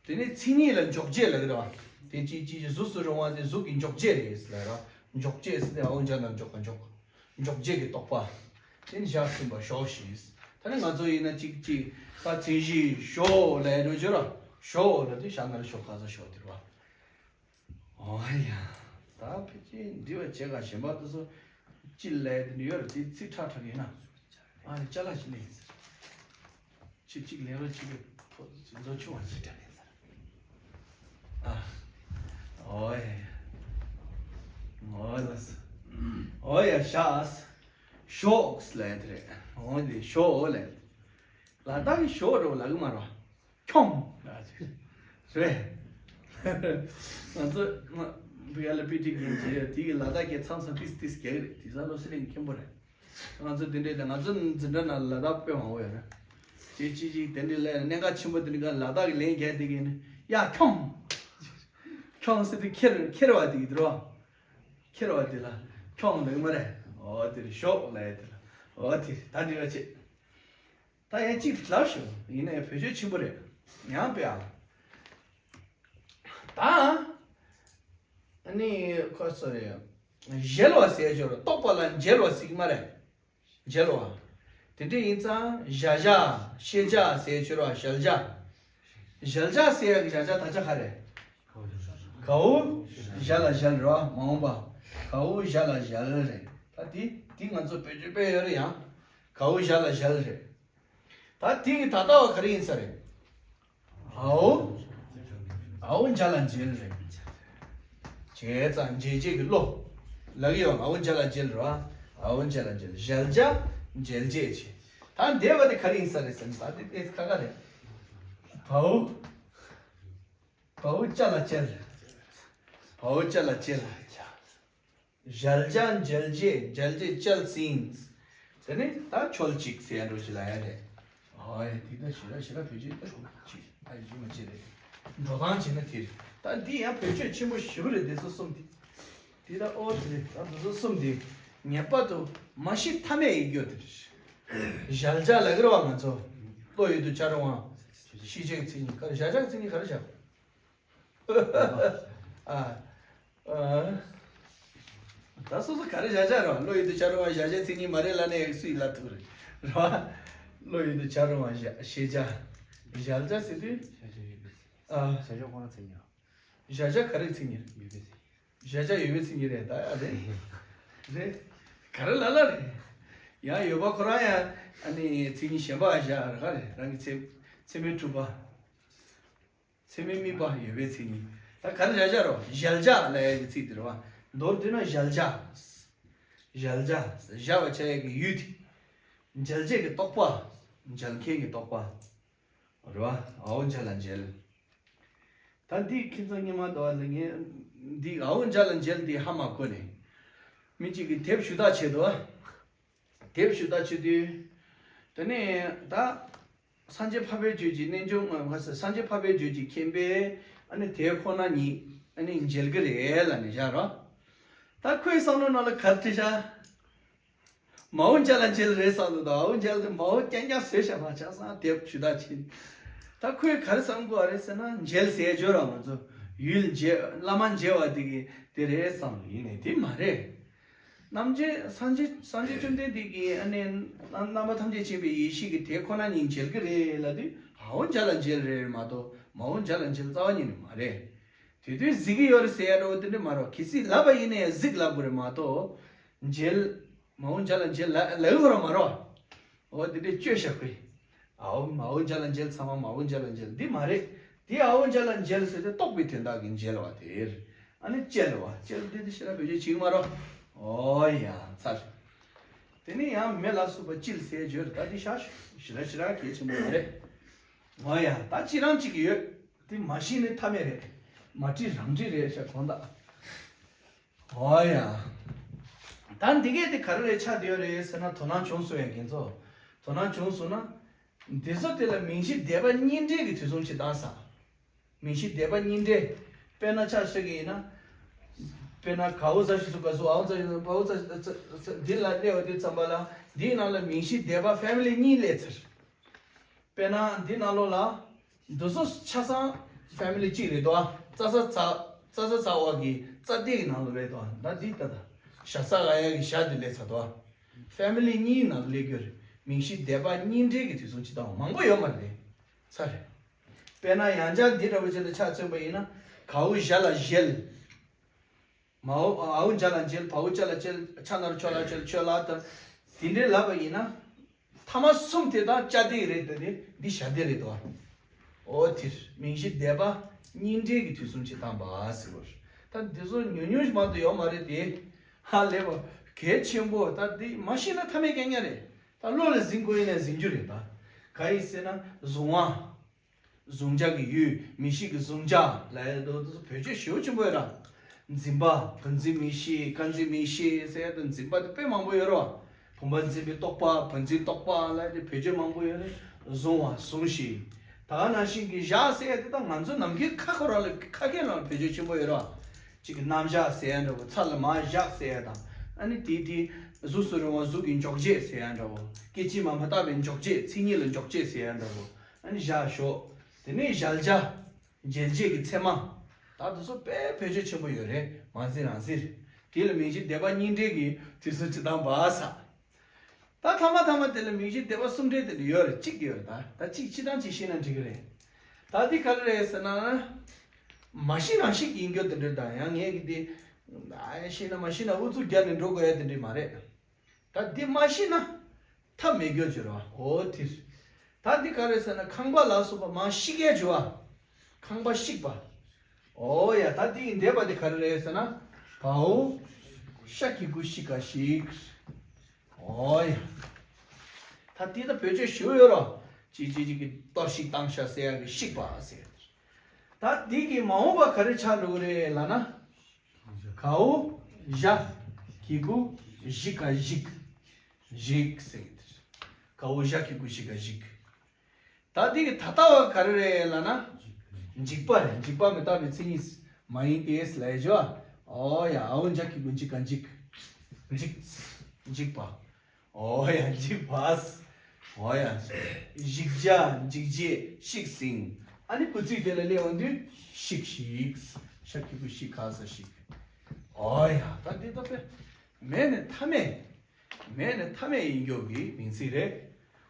དེ་ནས་མཚན་ཉིད་ལ་འཇོག་བྱེད་ལབ་ཀྱི་རེད་བ། དེ་ཅི་ཅི་གཟུགས་སུ་རུང་བ་དེ་གཟུགས་ཀྱི་འཇོག་བྱེད་རེད་ཟེར་ལབ་ར། འཇོག་བྱེད་ཟེར་ཏེ་ཨའོ་འཇག་ན་འཇོག་ག་འཇོག་འཇོག་བྱེད་ཀྱི་རྟོག་པ། དེ་ནི་བཞག་ཟིན་པ་ཞོག་ཤིག་ད་ནི་ང་ཚོ་ཡིན་ན་གཅིག་གཅིག་ད་མཚན་གཞི་ཞོག་ལབ་ཡ་འགྲོ་བྱོས་ར། ཞོག་ལབ་དུས་བཞག་ན་ར་ཞོག་ག་ས་ཞོག་དེ་རེད་བ། འོ་ཡ། ད་ཕལ་ཆེར་འབྲི་བ་བྱེད་ག་གཞན་པ་དེ་ཚོ་ཅི་ལབ་དེ་འདྲ་ཡོད་རེད། དེ་ཚིག་ཁྲག་ཁྲག་ཡིན་ན། ཨ་ནི་ཅ་ལག་ཅི་ནས་ཡིན་ཟེར། ཆུ་གཅིག་ལེན་རོགས་གཅིག་གི་ཕོ་མཛོ་ཆུང་བ་ཞིག་དྲན་ལེན་ཟེར། ཨ། འོ་ཡ། འོ་ལ་ཟེར། འོ་ཡ་ཤ་ཟེར། ཞོག་ལབ་དེ་རེད། འོ་དེ་ཞོག་ལབ་དེ། ལ་དྭགས་ཀྱི་ཞོག་རེད་བ། ལ་གི་མ་རེད་བ། ཁྱོང་། རེད། ང་ཚོ་ང་བི་ཡ་ལ་པི་ཏི་གིན་གྱི་དེ་གི་ལ་དྭགས་ཀྱི་མཚམས་སུ་ཏིས་ཏིས་རྒྱག་གི་རེད། དེ་ས་ལོ་སི་ལིང་མཁན་པོ་རེད། ང་ཚོ་དེ་འདྲས་དང་ང་ཚོ་འཛིན་གྲྭ་ནང་ལ་དྭགས་དཔེ་མང་པོ་ཡོད་རེད། དེ་ཅི་ཅིག་དེ་འདྲས་ལས་གནད་འགག་ཆེན་པོ་དེ་འདྲས་ག་ལ་དྭགས་ཀྱི་ལན་རྒྱག་དེ་གིན་ཡ་ཁྱོང་། ཁྱོང་ཟེར་དུས་ཁྱེར་ཁྱེར་བ་དེ་གི་དེ་རོ། ཁྱེར་བ་དེ་ལ་ཁྱོང་ལེགས་མ་རེད། འོ་དེ་རེད། ཞོག་ལབ་ཡ་དེ་ལ་འོ་དེ་ད་འདྲི་བ་བྱེད། ད་ཡང་གཅིག་ལབ་ཤོག་ཡིན་ནའི་བེད་སྤྱོད་ཆེན་པོ་རེད། ཡང་དཔེ་ཨ། ད་ཨ་ནི་ཁོ་སོ་རེད། གཞལ་བ་ཟེར་ཆོག་ར། རྟོག་པ་ལ་འཇལ་བ་ཟེར་གི་མ་རེད། འཇལ་བ། དེ་འདྲ་ཡིན་ཙང་གཞལ་བྱ་ཤེས་བྱ་ཟེར་ཆོག་ར། གཞལ་བྱ། གཞལ་བྱ་ཟེར་ཡ་གི་བྱ་བྱ་ད་ཆ་ག་རེད། གའོ་གཞལ་ལ་གཞལ་ར། མ་འོངས་པ། གའོ་གཞལ་ལ་གཞལ་རེད། ད་དེ་དེ་ང་ཚོ་བེད་སྤྱོད་དཔེ་ཡོད་རེད་ཡང་། གའོ་གཞལ་ལ་གཞལ་རེད། ད་དེ་གི་ད་ལྟ་བ་ག་རེ་ཡིན་ས་རེད། ཨའོ། ཨའོ་འཇལ་ལ་འཇལ་རེད། བྱས་ཙང་འཇལ་བྱེད་ཀྱི་བློ། ལ་གི་ཡོང་ཨའོ་འཇལ་ལ་འཇལ་རེད་བ། ཨའོ་འཇལ་ལ་འཇལ། གཞལ་བྱ་འཇལ་བྱེད་བྱས། ད་འདས་པ་དེ་ག་རེ་ཡིན་ས་རེད་ཟེར་ན་ད་དེ་དེ་ཁ་ཁ་རེད། བའོ། བའོ་བཅའ་ལ་བཅལ། བའོ་བཅའ་ལ་བཅལ། གཞལ་བྱ་འཇལ་བྱེད་འཇལ་བྱེད་བཅལ་ཟིན། དེ་ནས་ད་ཆོལ་ཅིག་ཟེར་ཡ་འགྲོ་ཞིག་ལ་ཡ་རེད། ཨོ་ཡ་དེ་ད་ཞེ་དྲག་ཞེ་དྲག་བེད་སྤྱོད་ད་ཅིག་ཨ་ཡི་མ་བྱེད་རེད། འགྲོ་སྟངས་བྱེད་ན་དེ་རེད། ད་འདི་ཡང་བེད་སྤྱོད་ཆེན་པོ་ཞེ་པོ་རེད། དེ་ཚོ་གསུམ་དེ། དེ་ད་ཨོ་དེ་རེད། ད་དེ་ཚོ་གསུམ་དེ་ངེས་པར་དུ་མ་ཤེས་ཐབས་མེད་ཡིན་རྒྱུ་དེ་རེད། གཞལ་བྱ་ལ་གི་རེད་བ། ང་ཚོ་བློ་ཡུལ་དུ་བྱ་རུང་བ། ཤེས་བྱའི་མཚན་ཉིད་ག་རེ། གཞལ་བྱའི་མཚན་ཉིད་ག་རེ་བྱ། ཨ། ཨ། ད་སོ་སོ་ག་རེ་བཞག་བཞག་རེད་བ། བློ་ཡུལ་དུ་འཆར་རུང་བ་གཞལ་བྱའི་མཚན་ཉིད་མ་རེད་ལབ་ནས་སུས་ལབ་ཐུབ་རེད། རེད་བ། བློ་ཡུལ་དུ་འཆར་རུང་བ་གཞལ་བྱ། གཞལ་བྱ་ཟེར་དུས། ཨ། གཞལ་བྱ་ཁོ་ན་མཚན་ཉིད་རེད། གཞལ་བྱ་ག་རེའི་མཚན་ཉིད་རེད། ཡོད་པའི་མཚན་ཉིད། གཞལ་བྱ་ཡོད་པའི་མཚན་ཉིད་རེད། ད་ཡ་རེད། རེད། ག་རེ་ལ་ལ་རེད། ཡང་ཡོད་པ་ཁོ་རང་ཡང་ཨ་ནི་མཚན་ཉིད་གཞན་པ་བཞག་རེད། ག་རེ་རང་གི་ཚད་ཚད་མས་གྲུབ་པ། ཚད་མས་དམིགས་པ་ཡོད་པའི་མཚན་ཉིད། ད་ག་རེ་བཞག་བཞག་རོ། གཞལ་བྱ་ལབ་ཡ་གི་ཚིག་དེ་རེད་བ། མདོར་བསྡུས་ན་གཞལ་བྱ། གཞལ་བྱ། གཞལ་བར་བྱ་ཡ་གི་ཡུལ་དེ། འཇལ་བྱེད་ཀྱི་རྟོག་པ། འཇལ་མཁན་གྱི་རྟོག་པ། རེད་བ། འ་འོག་འཇལ་ལ་འཇལ། ད་འདི་ཁྱིམ་ཚང་སྙེ་མ་དོ་བ་ལ་ངས་འདི་འ་འོག་འཇལ་ལ་འཇལ་འདི་ཧ་མ་གོ་ནས། མི་གཅིག་གིས་དེབ་ཞུ་དག་བྱེད་དོ། དེབ་ཞུ་དག་བྱེད་དུས། དེ་ནས་ད། སངས་རྒྱས་འཕགས་པའི་བརྗོད་ཀྱི་རྣལ་འབྱོར་ང་སངས་རྒྱས་འཕགས་པའི་བརྗོད་ཀྱི་མཁྱེན་པས་ཨ་ནི་དེ་ཁོ་ན་ཉིད་ཨ་ནི་འཇལ་གི་རེད་ལབ་ནས་བཞག་རོ། ད་ཁོའི་བསམ་བློ་ནང་ལ་ག་རེ་བྲིས་ཤག་མ་འོག་འཇལ་ལ་འཇལ་རེད་བསམ་འདུག་ད་འ་འོག་འཇལ་དེ་མ་འོག་རྐྱང་རྐྱང་བཟོས་བཞག་པ་ཆགས་སོང་། དེབ་ཞུ་དག་ཕྱིན། ད་ཁོས་ག་རེ་བསམ་གོ་བ་རེད་ཟེར་ན། འཇལ་ཟེར་སྦྱོར་ར་ང་ཚོ་ཡུལ་འཇལ་བླ་མ་འཇལ་བ་དེ་གི་དེ་རེད་བསམ་ཡིན་ནས་དེ་མ་རེད། རྣམ་འབྱེད་སངས་རྒྱས་སངས་རྒྱས་བཅོམ་ལྡན་འདས་ཀྱིས་ཨ་ནི་རྣམ་རྣམ་པ་ཐམས་ཅད་མཁྱེན་པའི་ཡེ་ཤེས་ཀྱིས་དེ་ཁོ་ན་ཉིད་འཇལ་གི་རེད་ལབ་དུས། འ་འོག་འཇལ་ལ་འཇལ་རེད་མ་གཏོགས་མ་འོག་འཇལ་ལ་འཇལ་རྩ་བ་ཉིད་ནས་མ་རེད། དེ་དུས་གཟིགས་ཀྱི་ཡོད་རེད་ཟེར་ཡ་འདྲ་བོ་དེ་འདྲ་མ་རེད། གལ་སྲིད་ལབ་པ་ཡིན་ན་ཡང་གཟིགས་ལབ་དགོས་རེད་མ་གཏོགས། འཇལ། མ་འོག་འཇལ་ལ་འཇལ་ལབ་ལབ་ཡོད་ར་མ་རེད། འོ་དེ་འདྲས་བཅོས་བཞག་གི། འ་འོག་མ་འོག་འཇལ་ལ་འཇལ་ཚང་མ་མ་འོག་འཇལ་ལ་འཇལ་འདི་མ་རེད། དེ་འ་འོག་འཇལ་ལ་འཇལ་ཟེར་ཏེ་རྟོག་པའི་དོན་དག་གི་འཇལ་བ་དེ་རེད། ཨ་ནི་བཅལ་བ་བཅལ་དེ་དེ་ཤེས་རབ་བེད་སྤྱོད་བྱེད་ཀྱི་མ་རེད། འོ་ཡ་ཚར། དེ་ནས་ཡང་མེ་ལ་སོགས་པ་གཅིལ་ཟེར་བརྗོད་རེད། ད་དེ་ཤ་ཞི་ར་ཞི་ར་གལ་ཆེན་པོ་མ་རེད། འོ་ཡ་ད་གཅིག་རང་གཅིག་ཡོད། དེ་མ་ཤེས་ནི་ཐབས་མེད་རེད། མ་བྲིས་རང་བྲིས་རེད་ཤག་དགོངས་དག་འོ་ཡ། ད་འདི་གས་དེ་ག་རེ་རེད་ཆགས་བསྡད་ཡོད་རེད་ཟེར་ན། དོ་སྣང་བྱུང་སོང་ཡ་རྒན་ཚོ། དོ་སྣང་བྱུང་སོང་ན། འདི་ཚོ་དེ་ལ་མིང་གཞི་སྡེ་པ་གཉིས་འདྲེས་ཀྱི་དུས་གསུམ་གྱི་སྟངས་ས། མིང་གཞི་སྡེ་པ་གཉིས་འདྲེས། དཔེར་ན་ཆ་བཞག་གི་ཡིན་ན། དཔེར་ན་གའུ་ཛ་ཞིག་སུ་ག་སུ་འའུ་ཛ་ཞིག་སུ་བའུ་ཛ་ཞིག་སུ་འདི་ལ་གནས་པ་དུས་ཙམ་པ་ལ་འདིའི་ནང་ལ་མིང་གཞི་སྡེ་པ་ཕེ་མི་ལི་གཉིས་སླེབས་ཚར། དཔེར་ན་འདི་ནང་ལོགས་ལ། འདི་ཚོ་ཆ་ཚང་ཕེ་མི་ལི་གཅིག་རེད་དོ། ཙ་ས་ཚ། ཙ་ས་ཚ་བ་གི་ཙ་སྡེ་གི་ནང་ལ་རེད་དོ། ད་འདི་ལྟ་ད། ཞ་ས་ག་ཡ་གི་ཞ་འདི་སླེབས་ཚར་དོ། ཕེ་མི་ལི་གཉིས་ནང་ལ་སླེབས་རྒྱུ་རེད། མིང་གཞི་སྡེ་པ་གཉིས་འདྲེས་ཀྱི་དུས་གསུམ་གྱི་སྟངས་མང་པོ་ཡོད་མ་རེད། ཚར་རེད། དཔེར་ན་ཡང་བསྐྱར་འདི་འདྲ་པོ་ཅིག་ལ་ཆ་མཚོན་པ་ཡིན་ན། གའུ་ཞ་ལ་ཞལ། མའོ་འའུ་འཇ་ལ་འཇལ། བའུ་ཅ་ལ་ཅལ། ཆ་ན་རོ་ཆོ་ལ་ཆོལ། ཆོ་ལ་ཏ། དེ་འདྲའི་ལབ་པ་ཡིན་ན། ཐ་མ་གསུམ་དེ་དག་ཅ་སྡེ་རེད་དེ། འདི་ཞ་སྡེ་རེད་དོ། འོ་དེར་མིང་གཞི་སྡེ་པ་གཉིས་འདྲེས་ཀྱི་དུས་གསུམ་གྱི་སྟངས་པ་ཟེར་བ་རེད། ད་འདི་ཚོ་ཉུང་ཉུང་ཞིག་མ་གཏོགས་ཡོད་མ་རེད་དེ། ཧ་ལས་པ་གལ་ཆེན་པོ། ད་འདི་མ་ཤེས་ན་ཐ་མའི་རྐྱང་རྐྱང་རེད། ད་བློ་ལ་ཟིན་དགོས་ཡིན་ན་ཟིན་རྒྱུ་རེད། ད་ག་ཡིན་ཟེར་ན་གཟུང་བ། གཟུང་བྱ་གི་ཡུལ། མིང་གཞི་གི་གཟུང་བྱ་ལབ་ཡ་དེ་ཚོ་བེད་སྤྱོད་ཞེ་པོ་ཆེན་པོ་ཡོད་ར། འཛིན་པ། བུ་འཛིན་མིང་གཞི། ཀ་འཛིན་མིང་གཞི་ཟེར་ཡ་དེ་འཛིན་པ་དེ་དཔེ་མང་པོ་ཡོད་ར། བུམ་པ་འཛིན་པའི་རྟོག་པ། བུ་འཛིན་རྟོག་པ་ལབ་ཡ་དེ་བེད་སྤྱོད་མང་པོ་ཡོད་རེད། གཟུང་བ། གཟུང་ཞིང་། ད་ག་ནང་བཞིན་གྱི་བཞག་ཟེར་ཡ་དེ་ད་ང་ཚོ་ནམ་རྒྱུན་ཁ་ཁོ་རང་ལ་ཁ་སྐད་ནང་ལ་བེད་སྤྱོད་ཆེན་པོ་ཡོད་ར། གཅིག་གི་རྣམ་གཞག་ཟེར་ཡ་འདྲ་བོ། ཚ་ལ་མ་བཞག་ཟེར་ཡ་དང་། ཨ་ནི་དེའི་དེའི་གཟུགས་སུ་རུང་བ་གཟུགས་ཀྱི་འཇོག་བྱེད་ཟེར་ཡ་འདྲ་བོ། སྐད་ཅིག་མ་མ་བརྟགས་པའི་འཇོག་བྱེད། མཚན་ཉིད་ལ་འཇོག་བྱེད་ཟེར་ཡ་འདྲ་བོ། ཨ་ནི་བཞག་ཞོག་དེ་ནས་གཞལ་བྱ། འཇལ་བྱེད་ཀྱི་ཚད་མ། ད་དེ་ཚོ་དཔེ་བེད་སྤྱོད་ཆེན་པོ་ཡོད་རེད། མ་ཟིན་རང་ཟིན་རེད། དེ་ལ་མིང་གཞི་སྡེ་པ་གཉིས་འདྲེས་ཀྱི་དུས་གསུམ་གྱི་སྟངས་པ་ཟེར། ད་ཐ་མ་ཐ་མ་དེ་ལ་མིང་གཞི་སྡེ་པ་གསུམ་འདྲེས་དེ་འདྲ་ཡོད་རེད། གཅིག་ཡོད་རེད། ད་ད་གཅིག་སྤྱིར་བཏང་གཅིག་ཤེས་ན་འགྲིག་གི་རེད། ད་འདི་ག་རེ་རེད་ཟེར་ན། མ་ཤེས་རང་ཤེས་ཡིན་རྒྱུ་དེ་འདྲ་དང་། ཡང་ངས་ཀྱི་འདི། ཨ་ཤེས་ན་མ་ཤེས་ན་ཨུ་ཚུགས་རྒྱག་ནས་འགྲོ་དགོས་ཡ་དེ་འདྲ་མ་རེད། ད་འདི་མ་ཤེས་ན་ཐབས་མེད་རྒྱུ་ཅིག་རེད་བ། འོ་དེ་རེད། ད་འདི་ག་རེ་ཟེར་ན། ཁང་པ་ལ་སོགས་པ་མང་བཤིག་ཡས་བྱུང་བ། ཁང་པ་བཤིག་པ། འོ་ཡ། ད་འདི་ཡི་འདས་པ་འདི་ག་རེ་རེད་ཟེར་ན། བའོ། ཤ་གི་གུ་ཤི་ག་ཤིག་འོ་ཡ། ད་འདི་ད་བེད་སྤྱོད་ཞུ་ཡོད་རོ། ཅི་ཅི་ཅི་གི་གཏོར་བཤིག་བཏང་ཤ་ཟེར་ཡ་གི་བཤིག་པ་ཟེར། ད་འདི་གི་མ་འོངས་པ་ག་རེ་ཆགས་འགྲོ་གི་རེད་ལབ་ན། གའོ་ཞ་གི་གུ་ཞི་ག་ཞིག་ཞིག་ཟེར་གི་འདིར། གའོ་ཞ་གི་གུ་ཞི་ག་ཞིག་ད་འདི་གི་ད་ལྟ་བ་ག་རེ་རེད་ལབ་ན། འཇིག་པ་རེད། འཇིག་པ་མི་རྟག་པའི་མཚན་ཉིད་མ་ཡིན་ཏེ་ལབ་ཡ་ཅོ། འོ་ཡ། འའོ་འཇ་གི་གུ་འཇིག་ག་འཇིག་འཇིག་འཇིག་པ། འོ་ཡ། འཇིག་པ། འོ་ཡ། ཞིག་བྱ་འཇིག་བྱེད་བཤིག་ཟིན། ཨ་ནི་བུ་ཚིག་དེ་ལ་སླེབས་འོང་དུས་ཤིག་ཤིག་ཤ་གི་གུ་ཤི་ག་ས་ཤིག་ཨོ་ཡ། ད་འདི་ལྟ་བུའི་མེ་ནི་མཐའ་མེད། མེ་ནི་མཐའ་མེད་ཡིན་རྒྱུ་གི་མིང་ཚིག་རེད།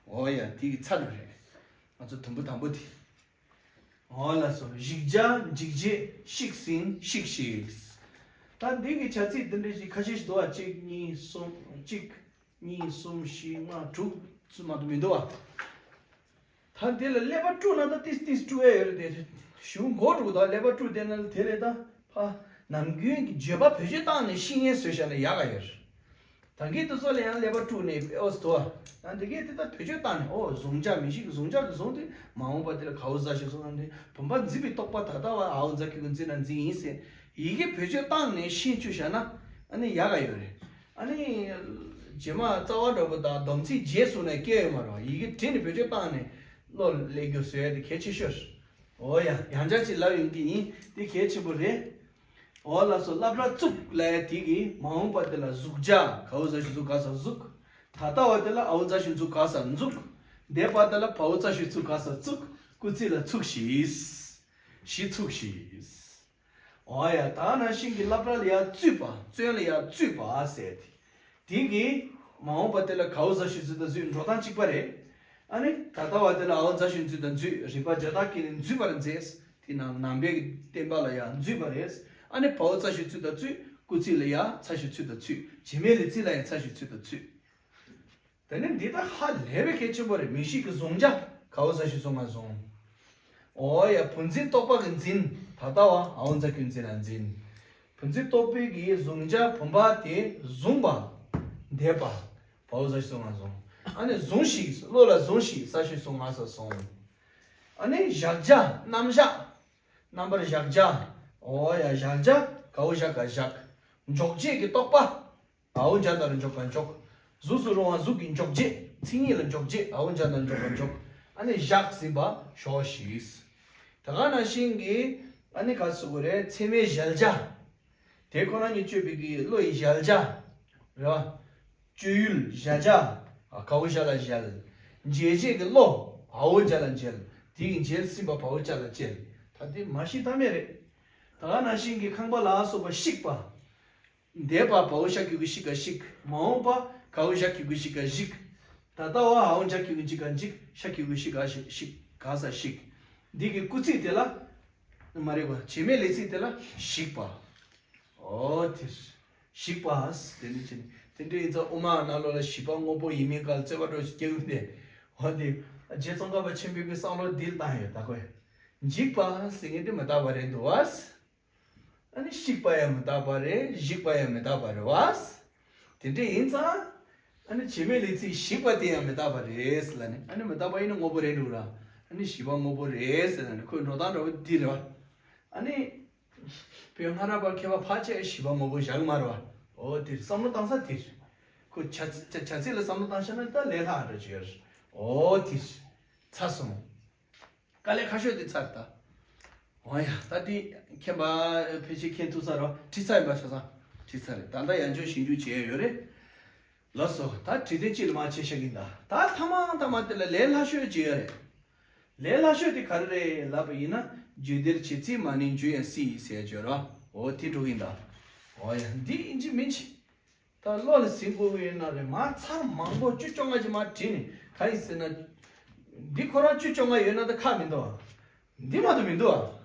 ཨོ་ཡ། དེ་གི་ཚ་ལུ་རེད། ང་ཚོ་དུམ་བུ་དང་པོ་དེ། ཨོ་ལགས་སོ། བཞི་བརྒྱ། འཇིགས་བྱེད། ཤིག་ཟིན། ཤིག་ཤིག་ད་འདི་གི་བྱ་ཚིག་འདི་འདྲ་ཞིག་ཁ་ཤས་ཤིག་འདུག་བ། གཅིག་གཉིས་གསུམ། གཅིག་གཉིས། གསུམ། བཞི། ལྔ། དྲུག་ཙམ་མ་གཏོགས་མི་འདུག་བ། ད་དེ་ལ་ཀླད་པ་དཀྲུགས་ན་ད་ཏིས་ཏིས་དཀྲུགས་ཡ་ཡོད་རེད་དེ། གཞུང་མགོ་དཀྲུགས་ད་ཀླད་པ་དཀྲུགས་བསྡད་ན་དེ་ལས་ད་ཕ་ནམ་རྒྱུན་གྱི་བརྗོད་པ་བེད་སྤྱོད་བཏང་ནས་ཤེས་མཁན་བཟོས་བཞག་ན་ཡག་ག་ཡོད་རེད། ད་གིན་དེ་ཚོ་ལ་ཡང་ཀླད་པ་དཀྲུགས་ནས་ཨོ་སི་དོ། ཡང་དེ་གས་དེ་ད་བེད་སྤྱོད་བཏང་ནས་ཨོ་གཟུང་བྱ་མི་ཤིགས་གཟུང་བྱ་གི་གཟུང་དེ་མ་འོངས་པ་དེ་ལ་གའོ་ཛ་ཞིག་གཟུང་ནས་བུམ་པ་འཛིན་པའི་རྟོག་པ་ད་ལྟ་བ་ཨའོ་ཛ་གི་གུ་འཛིན་ན་འཛིན་ཡིན་ཟེར་ཡི་གེ་བེད་སྤྱོད་བཏང་ནས་ཤེས་བཅུག་བཞག་ན་ཨ་ནི་ཡག་ག་ཡོད་རེད། ཨ་ནི། རྗེས་མ་རྩ་བ་འདྲ་པོ་དང་སྡོམ་ཚིག་རྗེས་སུ་ནས་སྐྱེ་ཡོད་མ་རེད། ཡི་གེ་བྲིས་ནས་བེད་སྤྱོད་བཏང་ནས་བློ་སླེབས་རྒྱུ་བཟོ་ཡ་དེ་གལ་ཆེ་ཤོས་རེད། འོ་ཡ། ཡང་བསྐྱར་ཅིག་ལབ་ཡོང་གི་ཡིན། དེ་གལ་ཆེན་པོ་རེད། འོ་ལགས་སོ། བསླབ་གྲྭ་བཙུགས་ལབ་ཡ་དེ་གི་མ་འོངས་པ་དེ་ལ་གཟུགས་བྱ་གའོ་ཛ་ཞིག་གཟུགས་ག་ས་གཟུགས། ད་ལྟ་བ་དེ་ལ་ཨའོ་ཛ་ཞིག་གཟུགས་ག་ས་འཛུགས། འདས་པ་དེ་ལ་བའོ་ཙ་ཞིག་གཟུགས་ག་ས་བཙུགས། སྐུལ་ཚིག་ལ་ཚུགས་ཤིག་གཞི་ཚུགས་ཤིག་འོ་ཡ། ད་ནང་བཞིན་གྱི་བསླབ་གྲྭ་ལ་ཡ་བཙུད་པ། བཙོན་ལ་ཡ་བཙུད་པ་ཟེར་ཏེ། དེ་གི་མ་འོངས་པ་དེ་ལ་གའོ་ཛ་ཞིག་གཟུགས་དང་འཛུད་འགྲོ་སྟངས་གཅིག་པ་རེད། ཨ་ནི་ད་ལྟ་བ་དེ་ལ་ཨའོ་ཛ་ཞིག་གཟུགས་དང་འཛུད། རིག་པ་བརྒྱ་རྟག་གི་ནི་འཛུད་པར་མཛད། དེ་ནང་ནང་པའི་གི་བསྟན་པ་ལ་ཡ་འཛུད་པ་རེད། ཨ་ནི་བའོ་ཙ་ཞིག་གཟུགས་དང་བཙུད། སྐུལ་ཚིག་ལ་ཡ་ཚ་ཞིག་ཚུད་དང་ཚུད། བྱེད་མེད་ལས་ཚིག་ལ་ཡ་ཚ་ཞིག་ཚུད་དང་ཚུད། དེ་ནི་འདི་ད་ཧ་ལས་པའི་གལ་ཆེན་པོ་རེད། མིང་གཞི་གི་གཟུང་བྱ་གའོ་ཛ་ཞིག་གཟུགས་ང་བཟུང་། འོ་ཡ། བུ་འཛིན་རྟོག་པ་གི་འཛིན། ད་ལྟ་བ་ཨའོ་ཛ་གི་གུ་འཛིན་ན་འཛིན། བུ་འཛིན་རྟོག་པའི་གི་གཟུང་བྱ་བུམ་པ་དེ་བཟུང་བ། འདས་པ་བའོ་ཙ་ཞིག་གཟུགས་ང་བཟུང་། ཨ་ནི་བཟུང་ཞིག་བློ་ལ་བཟུང་ཞིག་ས་ཞིག་གཟུགས་ང་ས་བཟུང་། ཨ་ནི་བཞག་བྱ་རྣམ་གཞག་རྣམ་པར་བཞག་བྱ། འོ་ཡ། བཞག་བྱ་གའོ་ཞ་ག་བཞག་འཇོག་བྱེད་ཀྱི་རྟོག་པ། ཨའོ་ཛ་ན་རོ་འཇོག་པ་འཇོག་གཟུགས་སུ་རུང་བ་གཟུགས་ཀྱི་འཇོག་བྱེད། མཚན་ཉིད་ལ་འཇོག་བྱེད། ཨའོ་ཛ་ན་རོ་འཇོག་པ་འཇོག་ཨ་ནི་བཞག་ཟིན་པ་ཞོག་ཤིག་ད་ག་ནང་བཞིན་གྱི་ཨ་ནི་ག་ཟེར་དགོས་རེད། ཚད་མའི་གཞལ་བྱ། དེ་ཁོ་རང་གཉིས་དཔྱོད་པའི་གི་བློ་ཡི་གཞལ་བྱ། རེད་བ། སྤྱོད་ཡུལ་གཞལ་བྱ། ཨ་གའོ་ཞ་ལ་གཞལ། འཇལ་བྱེད་ཀྱི་བློ། ཨའོ་ཛ་ལ་འཇལ། དེ་གི་འཇལ་ཟིན་པ་བའོ་ཙ་ལ་བཅད། ད་དེ་མ་ཤི་ཐབས་མེད་རེད། ད་ག་ནང་བཞིན་གྱི་ཁང་པ་ལ་སོགས་པ་བཤིག་པ། འདས་པ་བའོ་ཞ་གི་གུ་ཤི་ག་བཤིག་མ་འོངས་པ་གའོ་ཞ་གི་གུ་ཤི་ག་བཤིག་ད་ལྟ་བ་ཨའོ་ཛ་གི་གུ་འཇིག་ག་འཇིག་ཤ་གི་གུ་ཤི་ག་ཤི་ཤིག་ག་ས་ཤིག་འདི་གི་སྐུལ་ཚིག་དེ་ལ། མ་རེད་པ། བྱེད་མེད་ལས་ཚིག་དེ་ལ་བཤིག་པ། ཨོ་དེ། བཤིག་པ། དེ་ནི་ཅི་ནི་དེ་འདྲ་ཡིན་ཙང་དབུ་མ་ནང་ལོགས་ལ་བྱིས་པ་དངོས་པོ་ཡིན་མིན་སྐབས་རྩོད་པ་འགྲོ་ཞིག་སྐྱེ་གི་དེ། འོ་དེ། རྗེ་ཙོང་ཁ་པ་ཆེན་པོའི་གི་བསམ་བློ་འདི་ལ་བཏང་ཡོད་ད་ཁོས། འཇིག་པ་ཟེར་མཁན་དེ་མི་རྟག་པ་རེད་འདུག་བ། ཨ་ནི་བཤིག་པ་ཡང་མི་རྟག་པ་རེད། བཤིག་པ་ཡང་མི་རྟག་པ་རེད་བ། དེ་འདྲ་ཡིན་ཙང་། ཨ་ནི་བྱེད་མེད་ལས་ཚིག་བཤིག་པ་དེ་ཡང་མི་རྟག་པ་རེད་ལ་ནི། ཨ་ནི་མི་རྟག་པ་ཡིན་ན་དངོས་པོ་རེད་འགྲོ་ར། ཨ་ནི་བྱིས་པ་དངོས་པོ་རེད་ཟེར་ན་ནི་ཁོའི་འགྲོ་སྟངས་འདྲ་པོ་འདི་རེད་བ། ཨ་ནི། བོད་སྔ་རབས་པ་མཁས་པ་ཕལ་ཆེར་བྱིས་པ་དངོས་པོ་བཞག་གི་མ་རེད་བ། འོ་དེ་རེད། བསམ་བློ་བཏང་ས་དེ་རེད། ཁོ་བྱ་བྱ་བྱ་ཚིག་ལ་བསམ་བློ་བཏང་ཤེས་ན་ད་ལས་སླ་འདྲ་ཅིག་ཡོད་རེད། འོ་དེ་རེད། ཚར་སོང་། དཀའ་ལས་ཁག་ཤོས་དེ་ཚར་ད། འོ་ཡ། ད་དེ་མཁྱེན་པ་ཕལ་ཆེར་མཁྱེན་ཐུབ་ས་རེད་བ། བྲིས་ཚར་ཡིན་པ་ཆ་ཚང་། བྲིས་ཚར་རེད། ད་ལྟ་ཡང་བསྐྱར་ཞིབ་འཇུག་བྱེད་ཡ་ཡོད་རེད། ལགས་སོ། ད་བྲིས་དོན་གཅིག་ལ་མ་བྱས་བཞག་གིན་ད། ད་ཐ་མ་ཐ་མ་དེ་ལ་ལས་སླ་ཤོས་ཅིག་ཡོད་རེད། ལས་སླ་ཤོས་དེ་ག་རེ་རེད་ལབ་པ་ཡིན་ན། བརྗོད་འདིར་བྱེད་ཚིག་མ་ནིང་བརྗོད་ཡང་སྲིད་ཡིན་ཟེར་བརྗོད་རོ། འོ་དེ་འགྲོ་གིན་ད། འོ་ཡ། འདི་ཡིན་གཅིག་མིན་གཅིག་ད་བློ་ལ་ཟིན་དགོས་ཀྱི་ཡོད་ན་རེད། མ་ཚར་མང་པོ་བཅུ་བཅོ་ལྔ་ཅིག་མ་བྲིས་ནས་ག་ཡིན་ཟེར་ན། འདི་ཁོ་རང་བཅུ་བཅོ་ལྔ་ཡོད་ན་ད་ཁག་མི་འདུག་ཨ། འདི་མ་གཏོགས་མི་འདུག་ཨ།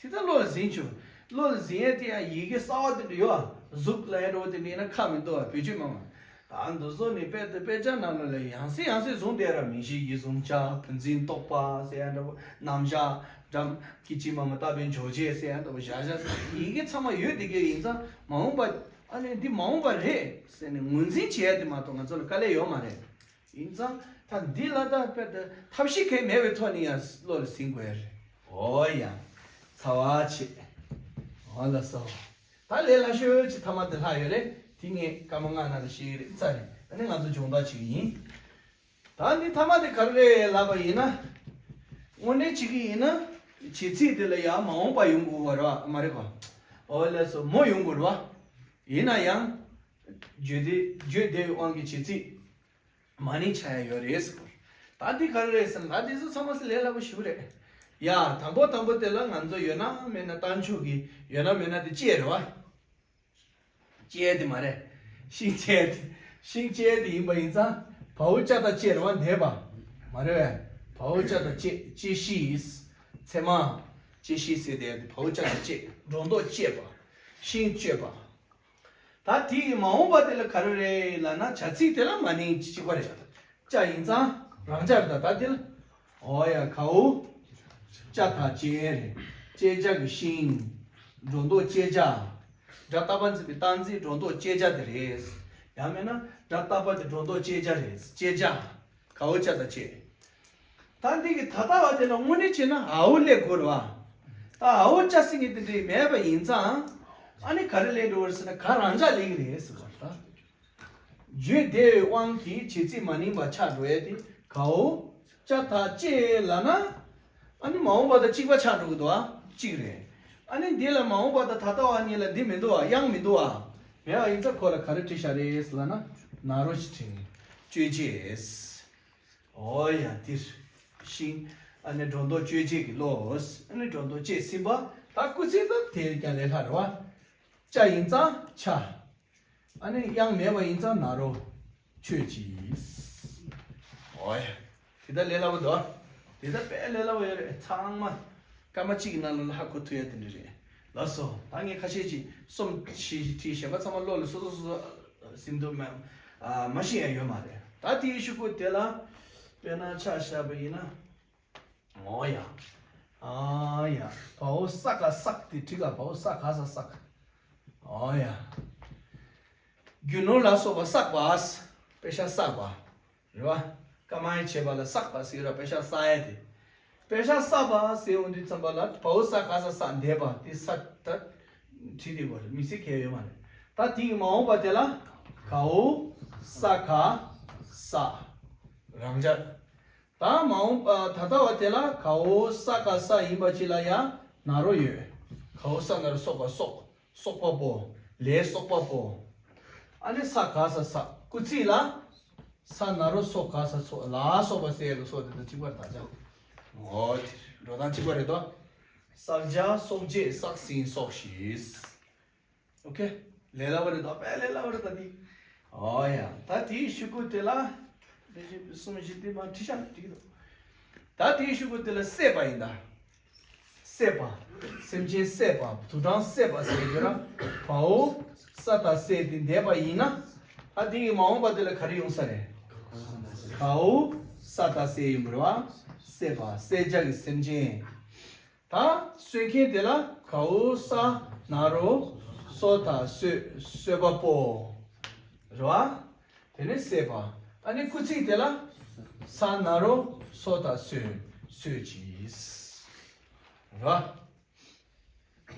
དེ་ད་བློ་ལ་ཟིན་ཆོག་བློ་ལ་ཟིན་ཡས་དེ་ཡང་ཡི་གེ་གསར་པ་དེ་འདྲ་ཡོད་ཨ། གཟུགས་ལ་ཡ་འགྲོ་བ་དེ་འདྲ་ཡིན་ན་ཁག་མི་འདུག་ཨ། བེད་སྤྱོད་མང་བ། ད་འདི་ཚོ་ནི་དཔེ་དེ་དཔེ་ཆ་ནང་ལ་ལས་ཡང་སེ་ཡང་སེ་བཟུང་བསྡད་ར། མིང་གཞི་ཡི་གཟུང་བྱ། བུ་འཛིན་རྟོག་པ་ཟེར་ཡ་འདྲ་བོ། རྣམ་གཞག་འགྲམ་གྱི་ཅི་མ་མི་རྟག་པའི་འཇོག་བྱེད་ཟེར་ཡ་འདྲ་བོ། བཞག་བྱ་ཟེར་ཡི་གེ་ཚང་མ་ཡོད་དེ་གས་ཡིན་ཙང་མ་འོངས་པ་ཨ་ནི་འདི་མ་འོངས་པ་རེད་ཟེར་ནས་ངོས་འཛིན་བྱེད་ཡ་དེ་མ་གཏོགས་ང་ཚོ་ལ་དཀའ་ལས་ཡོད་མ་རེད། ཡིན་ཙང་ད་འདི་ལ་ད་དཔེ་ད་ཐབས་ཤེས་གང་མེད་པའི་ཐོག་ནས་ཡང་བློ་ལ་ཟིན་དགོས་ཡ་རེད། འོ་ཡ། ཚ་བ་ཆེ། འོ་ལ་སོ། ད་ལས་སླ་ཤོས་ཅིག་ཐ་མ་དེ་ལྷག་ཡོད་རེད། དེ་ངས་སྐར་མ་ལྔ་ནང་ལ་བཤད་ཀྱི་རེད། ཚར་རེད། ཨ་ནི་ང་ཚོ་སྦྱོང་བརྡར་བྱེད་ཀྱི་ཡིན། ད་འདི་ཐ་མ་དེ་ག་རེ་རེད་ལབ་པ་ཡིན་ན། དངོས་གནས་བྱེད་ཀྱི་ཡིན་ན། བྱེད་ཚིག་དེ་ལ་ཡང་མ་འོངས་པ་ཡོང་དགོས་པ་རེད་བ། མ་རེད་གོ། འོ་ལགས་སོ། མོ་ཡོང་དགོས་རེད་བ། ཡིན་ན་ཡང་། བརྗོད་བདེ་བརྗོད་བདེ་བའི་དབང་གིས་བྱེད་ཚིག་མ་ནིང་ཆགས་ཡ་ཡོད་རེད་ཟེར་གོ། ད་འདི་ག་རེ་རེད་ཟེར་ན། ད་འདི་ཚོ་ཚང་མ་ལས་སླ་པོ་ཞེ་པོ་རེད། ཡ། དང་པོ་དང་པོ་དེ་ལ་ང་ཚོ་ཡོད་ན་མེད་ན་བཏང་ཆོག་གི། ཡོད་ན་མེད་ན་དེ་ཅི་རེད་བ། བཅད་དེ་མ་རེད། ཤིང་བཅད་དེ། ཤིང་བཅད་དེ་ཡིན་པ་ཡིན་ཙང་བའོ་ཅ་དང་བཅད་རེད་བ། འདས་པ་མ་རེད་བས། བའོ་ཅ་དང་བཅད། བཅད་ཤིང་། ཚད་མ། བཅད་ཤིང་ཟེར་དེ་བའོ་ཅ་དང་བཅད། སྒྲོ་འདོགས་བཅད་པ། ཤིང་གཅོད་པ། ད་དེ་ཡི་མ་འོངས་པ་དེ་ལ་ག་རེ་རེད་ལབ་ན། བྱ་ཚིག་དེ་ལ་མ་ནིང་གཅིག་པ་རེད། ཅ་ཡིན་ཙང་རང་ཅ་རེད། ད་ད་དེ་ལ། འོ་ཡ། གའོ་ཅ་ད་བཅད་རེད། བཅད་བྱ་གི་ཤིང་། སྒྲོ་འདོགས་བཅད་བྱ། སྒྲ་རྟག་པ་འཛིན་པའི་རྟག་འཛིན་སྒྲོ་འདོགས་བཅད་བྱ་དེ་རེད། ཡང་མིན་ན་སྒྲ་རྟག་པ་དེ་སྒྲོ་འདོགས་བཅད་བྱ་རེད། བཅད་བྱ། གའོ་ཅ་ད་བཅད། ད་འདི་གི་ད་ལྟ་བ་དེ་ལ་དངོས་གནས་བྱས་ན་འའོ་སླེབས་དགོས་རེད་བ། ད་འའོ་ཅ་ཟེར་མཁན་དེ་འདྲ་མེད་པ་ཡིན་ཙང་། ཨ་ནི་ག་རེ་སླེབས་འགྲོ་བ་རེད་ཟེར་ན། ག་རང་ཅ་སླེབས་ཀྱི་རེད་ཟེར་བ་ད། བརྗོད་བདེ་བའི་དབང་གིས་བྱེད་ཚིག་མ་ནིང་པ་ཆགས་འགྲོ་ཡས་དེ། གའོ་ཅ་ད་བཅད་ལབ་ན། ཨ་ནི་མ་འོངས་པ་དང་གཅིག་པ་ཆགས་འགྲོ་གི་འདུག་ཨ། གཅིག་རེད། ཨ་ནི་འདི་ལ་མ་འོངས་པ་དང་ད་ལྟ་བ་གཉིས་ལ་འདི་མི་འདུག་ཨ། དབྱངས་མི་འདུག་ཨ། མེད་པ་ཡིན་ཙང་ཁོ་ལ་ག་རེ་བྲིས་བཞག་རེད་ལབ་ན། ན་རོ་ཞིག་བྲིས་ནས་གཅོད་བྱེད། འོ་ཡ། འདིར་ཤིང་། ཨ་ནི་སྒྲོ་འདོགས་གཅོད་བྱེད་ཀྱི་བློ། ཨ་ནི་སྒྲོ་འདོགས་བཅད་ཟིན་པ། ད་སྐུལ་ཚིག་ད་དེ་ཀྱང་ལས་སླ་རེད་བ། ཅ་ཡིན་ཙང་ཅ། ཨ་ནི་དབྱངས་མེད་པ་ཡིན་ཙང་ན་རོ། ཆོས་ཅིག། འོ་ཡ། དེ་ལྟར་ལས་སླ་པོ་འདུག། དེ་ལྟར་དཔེ་ལས་སླ་པོ་ཡོད་རེད། ཚང་མ་སྐར་མ་གཅིག་གི་ནང་ལ་ཧ་གོ་ཐུབ་ཡ་དེ་འདྲ་རེད། ལགས་སོ། ད་ངས་ཁ་ཤས་ཅིག་གསུམ་བཞི་བྲིས། གཞན་པ་ཚང་མ་བློ་ལ་སོ་སོ་སོ་སོ་ཟིན་འདུག་མ། ཨ། མ་ཤེས་ཡ་ཡོད་མ་རེད། ད་དེའི་ཤོག་གུ་དེ་ལ་དཔེར་ན་ཆ་བཞག་པ་ཡིན་ན། འོ་ཡ། ཨ་ཡ། བའོ་ས་ག་བསགས་དེ་བྲིས་ག་བའོ་ས་ག་ས་བསགས། འོ་ཡ། རྒྱུ་ནོར་ལ་སོགས་པ་བསགས་པ། པེ་ཤ་བསགས་པ། རེད་བ། སྐར་མ་ཡི་བྱེད་པ་ལ་བསགས་པ་ཟེར་ར། པེ་ཤ་བསགས་ཡ་དེ། པེ་ཤ་བསགས་པ་ཟེར་འོང་དུས་ཙམ་པ་ལ་བའོ་ས་ག་ས་བསགས། འདས་པ་དེ་ས་ད་བྲིས་དེ་བར་མི་ཚེ་གས་ཡོད་མ་རེད། ད་དེ་ཡི་མ་འོངས་པ་དེ་ལ་གའོ་ས་ག་ས། རང་འཇགས། ད་མ་འོངས་པ་ད་ལྟ་བ་དེ་ལ་གའོ་ས་ག་ས་ཡིན་པ་ཅིག་ལ་ཡང་ན་རོ་ཡོད། གའོ་ས་ན་རོ་སོགས་པ་སོགས། སོགས་པ་པོ། ལས་སོགས་པ་པོ། ཨ་ནི་ས་ག་ས་ས། སྐུལ་ཚིག་ལ་ས་ན་རོ་སོ་ག་ས་སོ། ལ་སོགས་པ་ཟེར་ཡ་གི་སོགས་དེ་དང་གཅིག་པ་རེད། ད་ཅག་འོ་དེ་འགྲོ་སྟངས་གཅིག་པ་རེད་དོ། བསགས་བྱ། སོགས་བྱེད། བསགས་ཟིན། སོགས་ཤིང་། ཨོ་ཁེ། ལས་སླ་པོ་རེད་དོ། དཔེ་ལས་སླ་པོ་རེད་ད་འདི། འོ་ཡ། ད་དེའི་ཤོག་གུ་དེ་ལ། དེ་བཞིན་གསུམ་བཞི་དེ་མ་བྲིས་བཞག་ན་འགྲིག་གི་འདུག། ད་དེའི་ཤོག་གུ་དེ་ལ་སྲེད་པ་ཡིན་ད། སྲེད་པ། སེམས་ཅན་སྲེད་པ། དུག་སྦྲང་སྲེད་པ་ཟེར་གྱི་ར། བའོ་ས་ད་སྲེད་དེ་འདས་པ་ཡིན་ན། ད་དེ་ཡི་མ་འོངས་པ་དེ་ལ་ག་རེ་ཡོང་ས་རེད། གའོ་ས་ད་སྲེད་ཡོང་གི་རེད་བ། སྲེད་པ། སྲེད་བྱ་གི་སེམས་ཅན། ད་གསོད་མཁན་དེ་ལ་གའོ་ས་ན་རོ་སོ་ད་གསོད། གསོད་པ་པོ། རེད་བ། དེ་ནས་སྲེད་པ། ཨ་ནི་སྐུལ་ཚིག་དེ་ལ་ས་ན་རོ་སོ་ད་གསོད། གསོད་ཅིག། རེད་བ།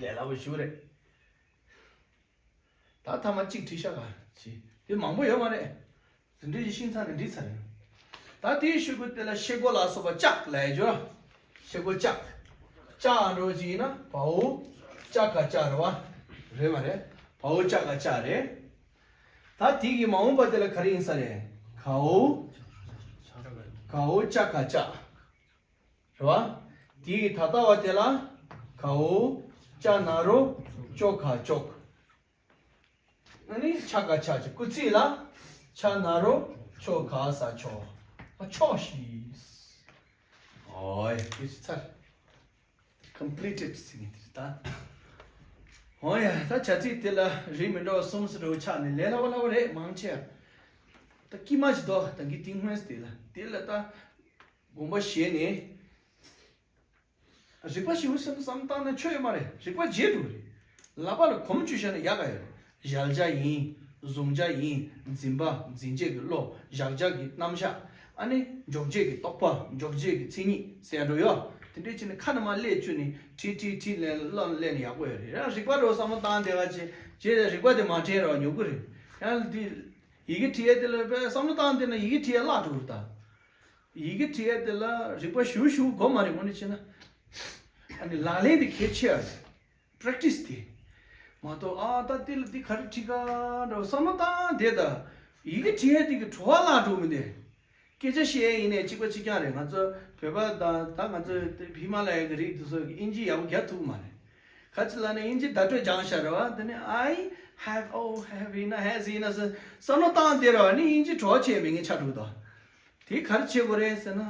ལས་སླ་པོ་ཞིག་རེད། ད་ཐ་མ་གཅིག་བྲིས་ཤག་ག་ཅི། དེ་མང་པོ་ཡོད་མ་རེད། དེ་འདྲའི་ཤིང་ཚང་ནས་འདྲིས་ཚར་རེད། ད་དེའི་ཤོག་གུ་དེ་ལ་ཤེལ་སྒོ་ལ་སོགས་པ་ལྕགས་ལབ་ཡ་ཅོ། ཤེལ་སྒོ་ལྕགས། ལྕགས་འགྲོ་ཅིག་ཡིན་ན་བའོ་ཅ་ག་ལྕགས་རེད་བ། རེད་མ་རེད། བའོ་ཅ་ག་ལྕགས་རེད། ད་དེ་གི་མ་འོངས་པ་དེ་ལ་ག་རེ་ཡིན་ས་རེད། གའོ། གའོ་ཅ་ག་ལྕགས། རེད་བ། དེ་ཡི་ད་ལྟ་བ་དེ་ལ་གའོ་ཅ་ན་རོ་ཅོ་ག་ཅོག། ཨ་ནི་ཆ་ག་ཆ་ཅིག། སྐུལ་ཚིག་ལ་ཆ་ན་རོ་ཆོ་ག་ས་ཆོག། ཨ་ཆོག་ཤིག། ཨོའི་དེ་ཚར། Completed ཟེར་གི་དེ་ད། ཨོ་ཡ། ད་བྱ་ཚིག་དེ་ལ་རིགས་མི་འདྲ་བ་གསུམ་ཙམ་འདྲ་བོ་ཆགས་ནས་ལས་སླ་བོ་སླ་བོ་རེད། མང་ཆེ་བ། ད་དཀྱིལ་མ་ཞིག་འདུག། ད་གི་དེ་སྔོན་དེ་ལ་དེ་ལ་ད་དགོངས་པ་བཞེས་ནས། རིག་པ་ཞེ་པོ་ཟེར་ན་བསམ་བཏང་ན་ཆོ་ཡོད་མ་རེད། རིག་པ་བརྗེད་འགྲོ་གི་རེད། ལག་པ་ལ་གོམ་བཅུག་བཞག་ན་ཡག་ག་ཡོད་རེད། གཞལ་བྱ་ཡིན། གཟུང་བྱ་ཡིན། འཛིན་པ། འཛིན་བྱེད་ཀྱི་བློ། གཞག་བྱ་གི་རྣམ་གཞག། ཨ་ནི་འཇོག་བྱེད་ཀྱི་རྟོག་པ། འཇོག་བྱེད་ཀྱི་མཚན་ཉིད་ཟེར་ཡ་འགྲོ་ཡོད། དེ་འདྲས་བྱས་ནས་ཁ་ནས་མར་སླེབས་བཅུག་ནས་ཁྲིད་ཁྲིད་ཁྲིད་ལེན་བློ་ལེན་ན་ཡག་པོ་ཡོད་རེད། ཡང་རིག་པ་འགྲོ་བསམ་བློ་བཏང་བསྡད་པ་བྱས་བྱས་རིག་པ་དེ་མ་དྲན་རོགས་ཉོབ་གི་རེད། ཡང་འདི་ཡི་གེ་བྲིས་ཡ་དེ་ལ་དཔེ་བསམ་བློ་བཏང་བསྡད་ན་ཡི་གེ་བྲིས་ཡ་བརླག་འགྲོ་གི་རེད་ད། ཡི་གེ་བྲིས་ཡ་དེ་ལ་རིག་པ་ཞུ་ཞུ་དགོས་མ་རེད། དངོས་གནས་བྱས་ན། ཨ་ནི་ལག་ལེན་དེ་གལ་ཆེ་བ་རེད། པྲེག་ཊི་སི་དེ། མ་གཏོགས་ཨ་ད་དེ་ལ་འདི་ག་རེ་བྲིས་ག་འདྲ་བསམ་བློ་བཏང་བསྡད་ད། ཡི་གེ་བྲིས་ཡ་དེ་གི་བྲོ་བ་བརླག་འགྲོ་མི་འདུག། སྐད་ཆ་བཤད་ཡ་ཡིན་ནའི་གཅིག་པ་གཅིག་རྐྱང་རེད། ང་ཚོ་བོད་པ་དང་ད་ང་ཚོ་ཧི་མ་ལ་ཡ་གི་རིགས་དེ་ཚོ་གི་ཨིན་ཇི་ཡག་པོ་རྒྱག་ཐུབ་ཀྱི་མ་རེད། ག་ཅི་ལབ་ན་ཨིན་ཇི་བརྡ་སྤྲོད་སྦྱངས་བཞག་རེད་བ། དེ་ནས་I have, oh, have ཡིན་ན་has ཡིན་ན་ཟེར་བསམ་བློ་བཏང་དེ་ར་ནི་དབྱིན་ཇི་གྲོགས་བྱས་མི་ངན་ཆགས་འགྲོ་གི་འདུག་དེ་ག་རེ་བྱེད་དགོས་རེད་ཟེར་ན།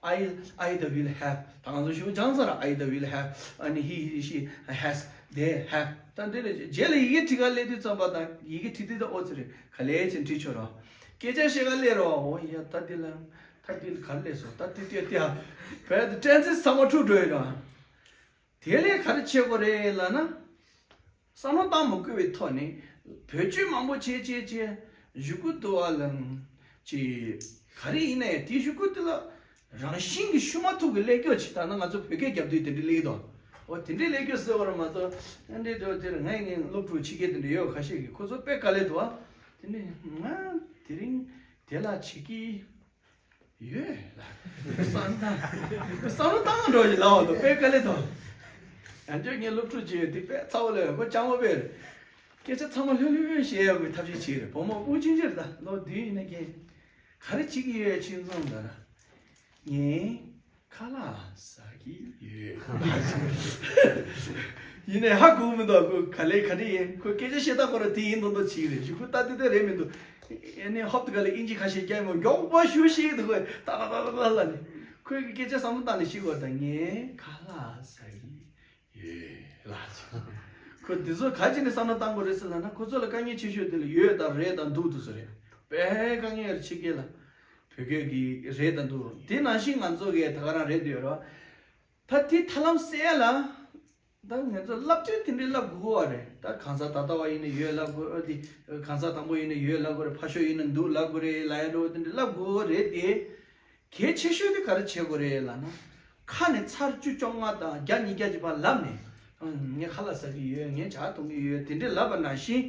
I, I the will have. ད་ང་ཚོ་ཞུ་སྦྱང་ས་ར། I the will have. ཨ་ནི་he, she has, they have. ད་འདི་ལ་རྗེས་ལ་ཡི་གེ་བྲིས་ག་སླེབས་དུས་ཙམ་པ་དང་ཡི་གེ་བྲིས་དུས་ད་ཨོ་ཙི་རེད། ག་ལེ་ཅན་བྲིས་ཆོག་ར། སྐད་ཆ་བཤད་ག་སླེབས་ར། ཨོ་ཡ་ད་འདི་ལ་ད་འདི་ལ་ག་ལེ་སོང་ད་འདི་ལྟ་ཡ། བས་ད་ཏྲན་སི་ཚང་མ་འཁྲུག་འགྲོ་ཡོད་ར། དེ་ལས་ག་རེ་བྱེད་དགོས་རེད་ལབ་ན། བསམ་བློ་བཏང་མ་དགོས་པའི་ཐོག་ནས་བེད་སྤྱོད་མང་པོ་བྱས་བྱས་བྱས་བཞུགས་གི་འདུག་བ་ལ། ཅི་ག་རེ་ཡིན་ནའི་དེ་བཞུགས་གི་དེ་ལ་རང་བཞིན་གྱི་ཤུ་མ་ཐུག་གི་ཀླད་ཀྱོག་ཅིག་ད་ནང་ང་ཚོ་བོད་སྐད་རྒྱབ་དུས་དེ་འདྲའི་ཀླད་ཀྱོག་འོ་དེ་འདྲའི་ཀླད་ཀྱོག་ཟེར་བ་ར་མ་གཏོགས་ཨ་འདྲའི་འདྲ་དེར་ངའི་ངའི་སློབ་ཕྲུག་ཕྱི་རྒྱལ་དེ་འདྲ་ཡོད་ཁ་ཤས་ཀྱིས་ཁོ་ཚོ་དཔེ་དཀའ་ལས་འདུག་བ། དེ་ནས་ང་དེ་རིང་དེ་ལ་བྱེད་ཀྱི། ཡོད་ལ། བསམ་བཏང་བསམ་བློ་བཏང་འགྲོ་ཡི་ལའོ་དོ་དཔེ་དཀའ་ལས་དང་། ཡང་བསྐྱར་ངའི་སློབ་ཕྲུག་ཅིག་ཡོད་དེ་དཔེ་ཚ་བོ་ལ་ཡོད་ཁོ་སྤྱང་པོ་དཔེ་རེད། སྐད་ཆ་ཚང་མ་ལྷོད་ལྷོད་བཤད་ཡག་གི་ཐབས་ཤེས་བྱེད་རེད། བུ་མོ་སྤུན་ཆུང་ཅིག་རེད། ད་ལོ་བདུན་ཡིན་ན་རྒན། ག་རེ་བྱེད་ཀྱི་ཡོད་ཁྱེད་ཚོ་ལ་ར། ངས་ཁ་ལག་ཟ་གི་ཡོད། ཡིན་ནའི་ཧ་གོ་མི་འདུག་ཁོ་ག་ལེ་ག་རེ་ཡིན། ཁོ་སྐད་ཆ་བཤད་སྟངས་ཁོ་ར་དེ་ཡིན་མདོག་མདོག་བྱེད་ཀྱི་རེད། གཞུག་གུ་ལྟ་དུས་དེ་རེད་མི་འདུག་ཨ་ནི་ཧོབ་ཏེ་ག་ལེ་ཨིན་ཇི་ཁ་ཤས་རྒྱག་མོ་མགྱོགས་པ་ཞུ་ཤེས་འདུག་ཁོས་ཏག་ཏག་ཏག་ཏག་ལབ་ནས། ཁོས་སྐད་ཆ་བསམ་བློ་བཏང་ནས་ཤེས་དགོས། ད་ངས་ཁ་ལག་ཟ་གི་ཡོད་ལ། ཁོས་འདི་ཚོ་ག་ཅི་ནས་བསམ་བློ་བཏང་དགོས་རེད་ཟེར་ལབ་ན། ཁོ་ཚོ་ལ་དཀའ་ངལ་ཆེ་ཤོས་དེ་ལ་ཡོད་དང་རེད་དང་འདུག་འདུག་ཟེར་རེད། དཔེ་དཀའ་ངལ་ཡོད་རེད་ཕྱི་རྒྱལ་ལ། བོད་སྐད་ཀྱི་རེད་དང་འདུག་དེ་ནང་བཞིན་ང་ཚོ་གིས་ད་ག་རང་རེད་འདུག་ཡོད་རེད་བ། ད་དེ་ཐབས་ལམ་གསལ་ལ། ད་ང་ཚོ་བསླབ་དུས་དེ་འདྲའི་བསླབ་དགོས་པ་རེད། ད་གང་ཟག་ད་ལྟ་བ་ཡིན་ན་ཡོད་ལབ་དགོས་ཨ། དེ་གང་ཟག་དང་པོ་ཡིན་ན་ཡོད་ལབ་དགོས་རེད། ཕར་ཕྱོགས་ཡིན་ན་འདུག་ལབ་དགོས་རེད་ལབ་ཡ་འགྲོ་བ་དེ་འདྲ་བསླབ་དགོས་པ་རེད་དེ། གལ་ཆེ་ཤོས་དེ་ག་རེ་བྱེད་དགོས་རེད་ལབ་ན། ཁ་ནས་ཚར་བཅུ་བཅོ་ལྔ་དང་བརྒྱ་ཉིས་བརྒྱ་ཅིག་ཕར་ལབ་ནས། ཨང་། ངས་ཁ་ལག་ཟ་གི་ཡོད། ངས་ཇ་འཐུང་གི་ཡོད། དེ་འདྲས་ལབ་པ་ནང་བཞིན།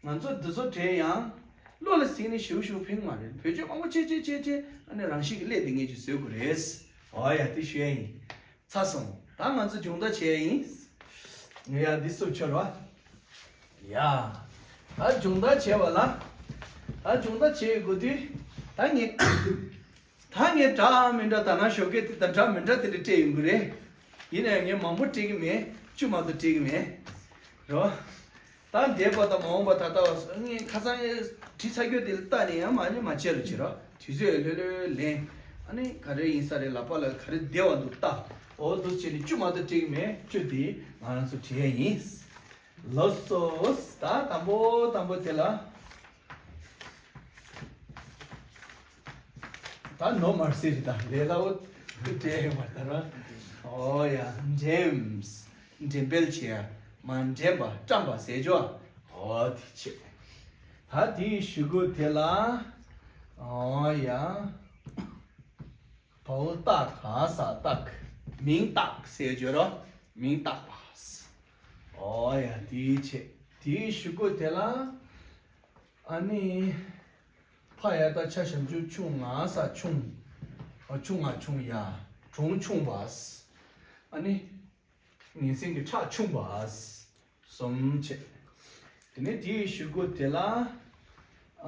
ང་ཚོ་འདི་ཚོ་བྲིས་ཡང་། བློ་ལ་ཟིན་ནས་ཞེ་པོ་ཞེ་པོ་ཕན་གི་མ་རེད། བེད་སྤྱོད་མང་པོ་བྱས་བྱས་བྱས་བྱས་ཨ་ནི་རང་བཞིན་གྱི་ཀླད་དེ་ངས་ཅིག་བཟོ་དགོས་རེད། འོ་ཡ་དེ་ཞུ་ཡ་ཡིན། ཚར་སོང་། ད་ང་ཚོ་སྦྱོང་བརྡར་བྱེད་ཡ་ཡིན། ངས་ཡ་འདི་སུབ་ཆོར་བ། ཡ། ད་སྦྱོང་བརྡར་བྱེད་པ་ལ། ད་སྦྱོང་བརྡར་བྱེད་དགོས་དུས། ད་ངས། ད་ངས་འདྲ་མི་འདྲ་ད་ནང་ཞོགས་ཀས་དེ་ད་འདྲ་མི་འདྲ་དེ་འདྲ་སྤྲད་ཡོང་གི་རེད། ཡིན་ན་ཡང་ངས་མང་པོ་སྤྲད་ཀྱི་མེད། བཅུ་མ་གཏོགས་སྤྲད་ཀྱི་མེད། རོ། ད་འདས་པ་དང་མ་འོངས་པ་ད་ལྟ་བ་ངས་ཁ་སང་ངས་བྲིས་ཚར་རྒྱུ་དེ་ལ་ལྟ་ནས་ཡང་མ་ནི་མ་བྱེད་རོགས་བྱེད་རོགས། དུས་ཚོད་ལྷོད་ལྷོད་ལེན། ཨ་ནི་ག་རེ་ཡིན་ས་རེད། ལག་པ་ལ་ག་རེ་བདེ་བ་འདུག་ལྟ། འོ་འདུག་བྱས་ནས་བཅུ་མ་གཏོགས་སྤྲད་ཀྱི་མེད། བཅུ་དེ་ང་རང་ཚོ་བྲིས་ཡ་ཡིན། ལགས་སོ། ད་དང་པོ་དང་པོ་དེ་ལ། ད་ནོ་མར་སི་རེད། ད་ལས་སླ་བོ་དེ་སྤྲད་ཡོད་མ་རེད་ད་ར། ཨོ་ཡ། འགྲེམས། འགྲེམས་སྤེལ་བྱེད་ཡ། མ་འགྲེམས་པ་བཀྲམ་པ་ཟེར་ཅོ། ཨོ་དེ་བྱེད། ད་དེའི་གཞུག་གུ་དེ་ལ། ཨོ་ཡ། བའོ་ཏ་ག་ས་བཏགས། མིང་བཏགས་ཟེར་ཅོ་ར། མིང་བཏགས་པ། ཨོ་ཡ་དེའི་བྱེད། དེའི་གཞུག་གུ་དེ་ལ། ཨ་ནི། ཕ་ཡ་བཏགས་ཕྱ་ཞབས་ཀྱུ་ཆུ་ང་ས་ཆུང་། ཨ་ཆུ་ང་ཆུང་ཡ། གྲོང་ཆུང་བ། ཨ་ནི། ངན་སེམས་ཀྱི་ཁྲག་ཆུང་བ། གསུམ་བྱེད། དེ་ནས་དེའི་གཞུག་གུ་དེ་ལ། ཨ།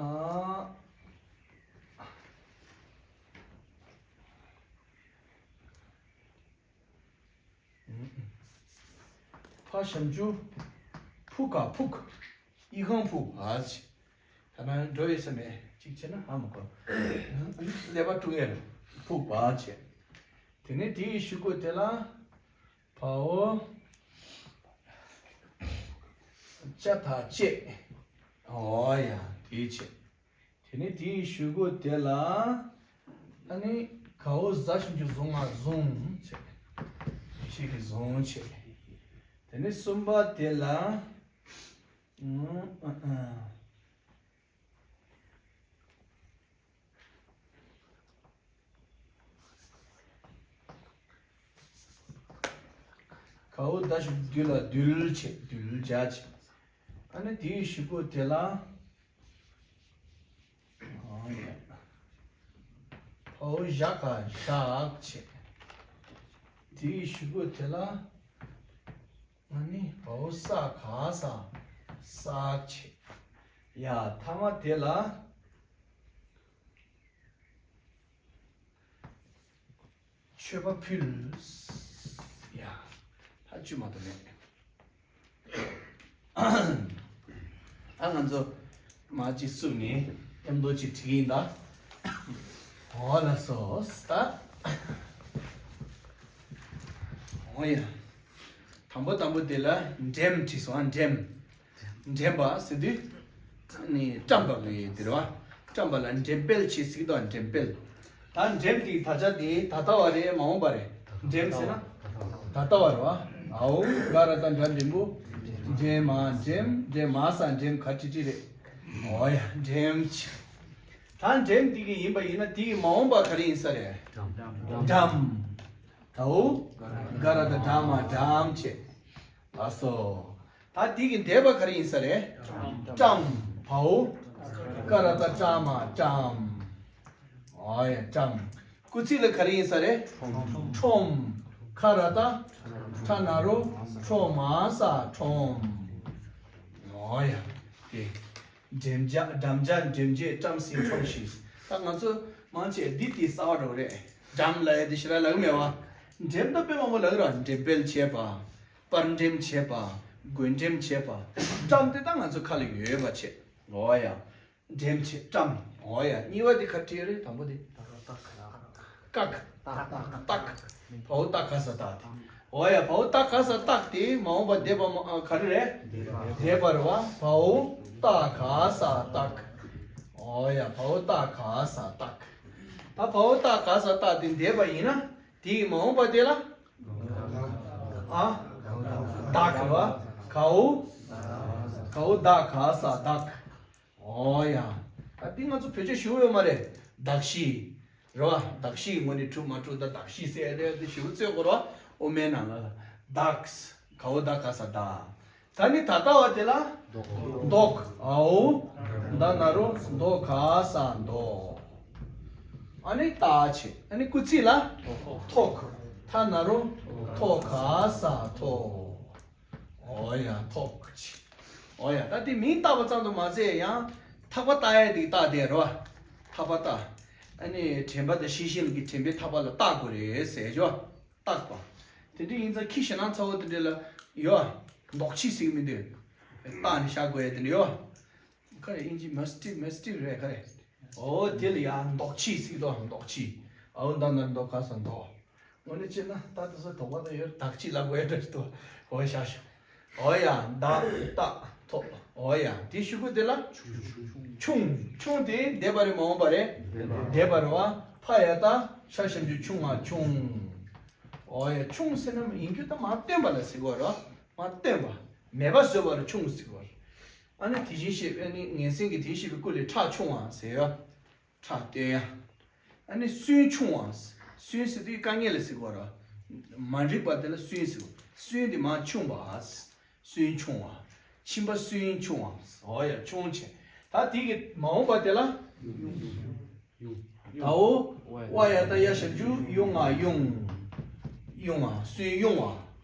ཕ་ཞབས་ཀྱུ། ཕུ་ག་ཕུག་ཨི་ཁང་ཕུག་ཨ་ཆེ། ད་ནང་འགྲོ་ཡོད་ས་མེད། གཅིག་བྱས་ན་ཧ་མ་གོ། ཀླད་པ་དཀྲུག་ཡས་ཕུག་ཨ་ཆེ། དེ་ནས་དེའི་གཞུག་གུ་དེ་ལ། བའོ། ཅ་ད་ཅེ། ཨོ་ཡ་དེའི་ཆེ། དེ་ནས་དེའི་གཞུག་གུ་དེ་ལ། ཨ་ནི་གའོ་ཟ་ཞབས་ཀྱུ་ཟུ་ང་ཟུང་བྱས། མི་ཤེས་ཀྱི་ཟུང་བྱས། དེ་ནས་གསུམ་པ་དེ་ལ། ཨ་ཨ། གའོ་ད་ཞབས་ཀྱུ་དུ་ལ་དུལ་བྱས། དུལ་བྱ་བྱས། ཨ་ནི་དེའི་གཞུག་གུ་དེ་ལ། ཨོ་ཡ། བའོ་ཞ་ག་ཞག་བྱས། དེའི་གཞུག་གུ་དེ་ལ། ཨ་ནི་བའོ་ས་ག་ས་སག་བྱས། ཡ་ཐ་མ་དེ་ལ། མཆོད་པ་ཕུལ། ཡ། ད་བཅུ་མ་གཏོགས་མེད། ད་ང་ཚོ་མ་གཅིག་བསུབས་ནས་ཨེམ་རྡོ་གཅིག་བྲིས་ཡིན་ད། འོ་ལགས་སོ་ད། འོ་ཡ། དང་པོ་དང་པོ་དེ་ལ་འགྲེམས་བྲིས་སོང་ཨ། འགྲེམས། འགྲེམས་པ་ཟེར་དུས། ནི་བཀྲམ་པ་གི་དེ་རེད་བ། བཀྲམ་པ་ལ་འགྲེམས་སྤེལ་བྱེད་ཟེར་གི་འདུག་འགྲེམས་སྤེལ། ད་འགྲེམས་དེ་ད་ཆ་དེ་ད་ལྟ་བ་རེད་མ་འོངས་པ་རེད། འགྲེམས་ཟེར་ན། ད་ལྟ་བ་རེད་བ། འའོ་ག་ར་ད་འདྲ་འགྲེམས་པོ། འགྲེམས་མ་འགྲེམས་འགྲེམས་མ་ས་འགྲེམས་ག་ཁྲི་ཁྲི་རེད། འོ་ཡ་འགྲེམས་ཆེ། ད་འགྲེམས་དེ་གི་ཡིན་པ་ཡིན་ན་དེ་གི་མ་འོངས་པ་ག་རེ་ཡིན་ས་རེད། འགྲམ། འའོ་ག་ར་ད་འགྲམ་མ་འགྲམ་ཆེ། ལགས་སོ། ད་འདི་གི་འདས་པ་ག་རེ་ཡིན་ས་རེད། བཀྲམ། བའོ་ག་ར་ད་བཀྲ་མ་བཀྲམ། འོ་ཡ་བཀྲམ། སྐུལ་ཚིག་ལ་ག་རེ་ཡིན་ས་རེད། ཁྲོམ། ཁ་ར་ད་ཁྲ་ན་རོ་ཁྲོ་མ་ས་ཁྲོམ། འོ་ཡ། དེ། འགྲེམས་བྱ་འགྲམ་བྱ་འགྲེམས་བྱེད་བཀྲམ་ཟིན་ཁྲོམ་ཞིག་ད་ང་ཚོ་མང་ཆེ་འདི་དེ་གསར་པ་འདྲ་བོ་རེད། འགྲམ་ལབ་ཡ་དེ་ཞེ་དྲག་ལབ་གི་མེད་བ། འགྲེམས་ད་དཔེ་མང་པོ་ལབ་གི་ར། འགྲེམས་སྤེལ་བྱེད་པ། པར་འགྲེམས་བྱེད་པ། བགོད་འགྲེམས་བྱེད་པ། བཀྲམ་དེ་ད་ང་ཚོ་ཁ་ལ་ཡོད་པ་བྱེད། འོ་ཡ། འགྲེམས་བྱེད་བཀྲམ། འོ་ཡ། གཉིས་པ་དེ་ག་བྲིས་རེད་དང་པོ་དེ། བཀག་བཏགས། བའོ་བཏགས་ག་ས་བཏགས་དེ། འོ་ཡ། བའོ་བཏགས་ག་ས་བཏགས་དེ་མ་འོངས་པ་འདས་པ་མ་ཨ་ག་རེ་རེད། འདས་པ་རེད་བ། བའོ་བཏགས་ག་ས་བཏགས། འོ་ཡ། བའོ་བཏགས་ག་ས་བཏགས། ད་བའོ་བཏགས་ག་ས་བཏགས་དེ་འདས་པ་ཡིན་ན་དེ་ཡི་མ་འོངས་པ་དེ་ལ། ཨ། བདག་གི་བ། གའོ། གའོ་བདག་ག་ས་བདག་འོ་ཡ། ད་འདི་ང་ཚོ་བོད་ཆས་ཞུ་ཡོད་མ་རེད། བདག་གཞི། རེད་བ། བདག་གཞིའི་ངོས་ནས་གྲུབ་མ་གྲུབ་ད་བདག་གཞི་ཟེར་རེད་དེ་ཞུ་རྩོད་དགོས་རེད་བ། དབུ་མའི་ནང་ལ། བདག་གའོ་བདག་ག་ས་བདག་ད་ནི་ད་ལྟ་བ་དེ་ལ། མདོག་འའོ་ད་ན་རོ་མདོ་ག་ས་མདོག་ཨ་ནི་ད་ཆེ། ཨ་ནི་སྐུལ་ཚིག་ལ། ཐོག་ཐ་ན་རོ་ཐོག་ག་ས་ཐོག་འོ་ཡ་ཐོག་ཆེ། འོ་ཡ་ད་དེ་མིང་བཏགས་པ་ཙམ་དུ་མ་ཟད་ཡང་ཐག་པ་བཏགས་ཡ་དེ་བཏགས་དེ་རོ། ཐག་པ་བཏགས། ཨ་ནི་དྲན་པ་དང་ཤེས་བཞིན་གྱི་དྲན་པའི་ཐག་པ་ལ་བཏགས་དགོས་རེད་ཟེར་ཞོ། བཏགས་པ། དེ་འདྲ་ཡིན་ཙང་ཁྱི་ཞེ་ནང་ཚ་བོ་དེ་འདྲ་ལ་ཡོ། མདོག་ཕྱིས་ཟེར་གི་མི་འདུག་བཏགས་ནས་བཞག་དགོས་ཡ་དེ་འདྲ་ཡོ། ཁ་རེ་ཨིན་ཇི་མ་སི་ཊིབ་མ་སི་ཊིབ་རེད་ཁ་རེ། འོ་དེ་ལ་ཡ་མདོག་ཕྱིས་ཟེར་གི་འདུག་མདོག་ཕྱིས། འའོ་ད་ན་མདོ་ག་ས་མདོག་དངོས་གནས་བྱས་ན་ད་དེ་ཚོ་དོགས་པ་དང་ཡོད་བདག་གཅིག་ལབ་དགོས་ཡོད་འདྲ་ཞིག་འདུག་འོ་ཤ་ཤ། འོ་ཡ་བདག་བཏགས་ཐོག་འོ་ཡ་དེ་ཤུ་གུ་དེ་ལ། ཆུང་། ཆུང་དེ་འདས་པ་རེད་མ་འོངས་པ་རེད། འདས་པ་རེད་བ། ཕ་ཡ་ད་ཤ་ཞབས་ཀྱུ་ཆུང་ང་ཆུང་། འོ་ཡ་ཆུང་ཟེར་ན་ཡིན་རྒྱུ་ད་མ་བཏོན་པ་ལ་ཟེར་དགོས་རེད་བ། མ་བཏོན་པ། མེད་པ་བཟོས་པ་ལ་ཆུང་ཟེར་དགོས་རེད། ཨ་ནི་དེ་བཞིན་གཤེགས་པའི་ཨ་ནི་ངན་སེམས་ཀྱིས་དེ་བཞིན་གཤེགས་པའི་སྐུ་ལས་ཁྲག་ཆུང་བ་ཟེར་ཡ། ཁྲག་བཏོན་ཡ། ཨ་ནི་སུན་ཆུང་བ། སུན་ཟེར་དུས་དཀའ་ངལ་ལ་ཟེར་གོ་ར། མ་འགྲིག་པ་དེ་ལ་སུན་ཟེར་གོ། སུན་དེ་མ་ཆུང་བ། སུན་ཆུང་བ། མཆིན་པ་སུན་ཆུང་བ། འོ་ཡ་ཆུང་ཆེ། ད་དེ་གི་མ་འོངས་པ་དེ་ལ། ད་འོ། ཝ་ཡ་ད་ཡ་ཞབས་ཀྱུ་ཡུ་ང་ཡུང་། ཡུང་བ་སུན་ཡུང་བ།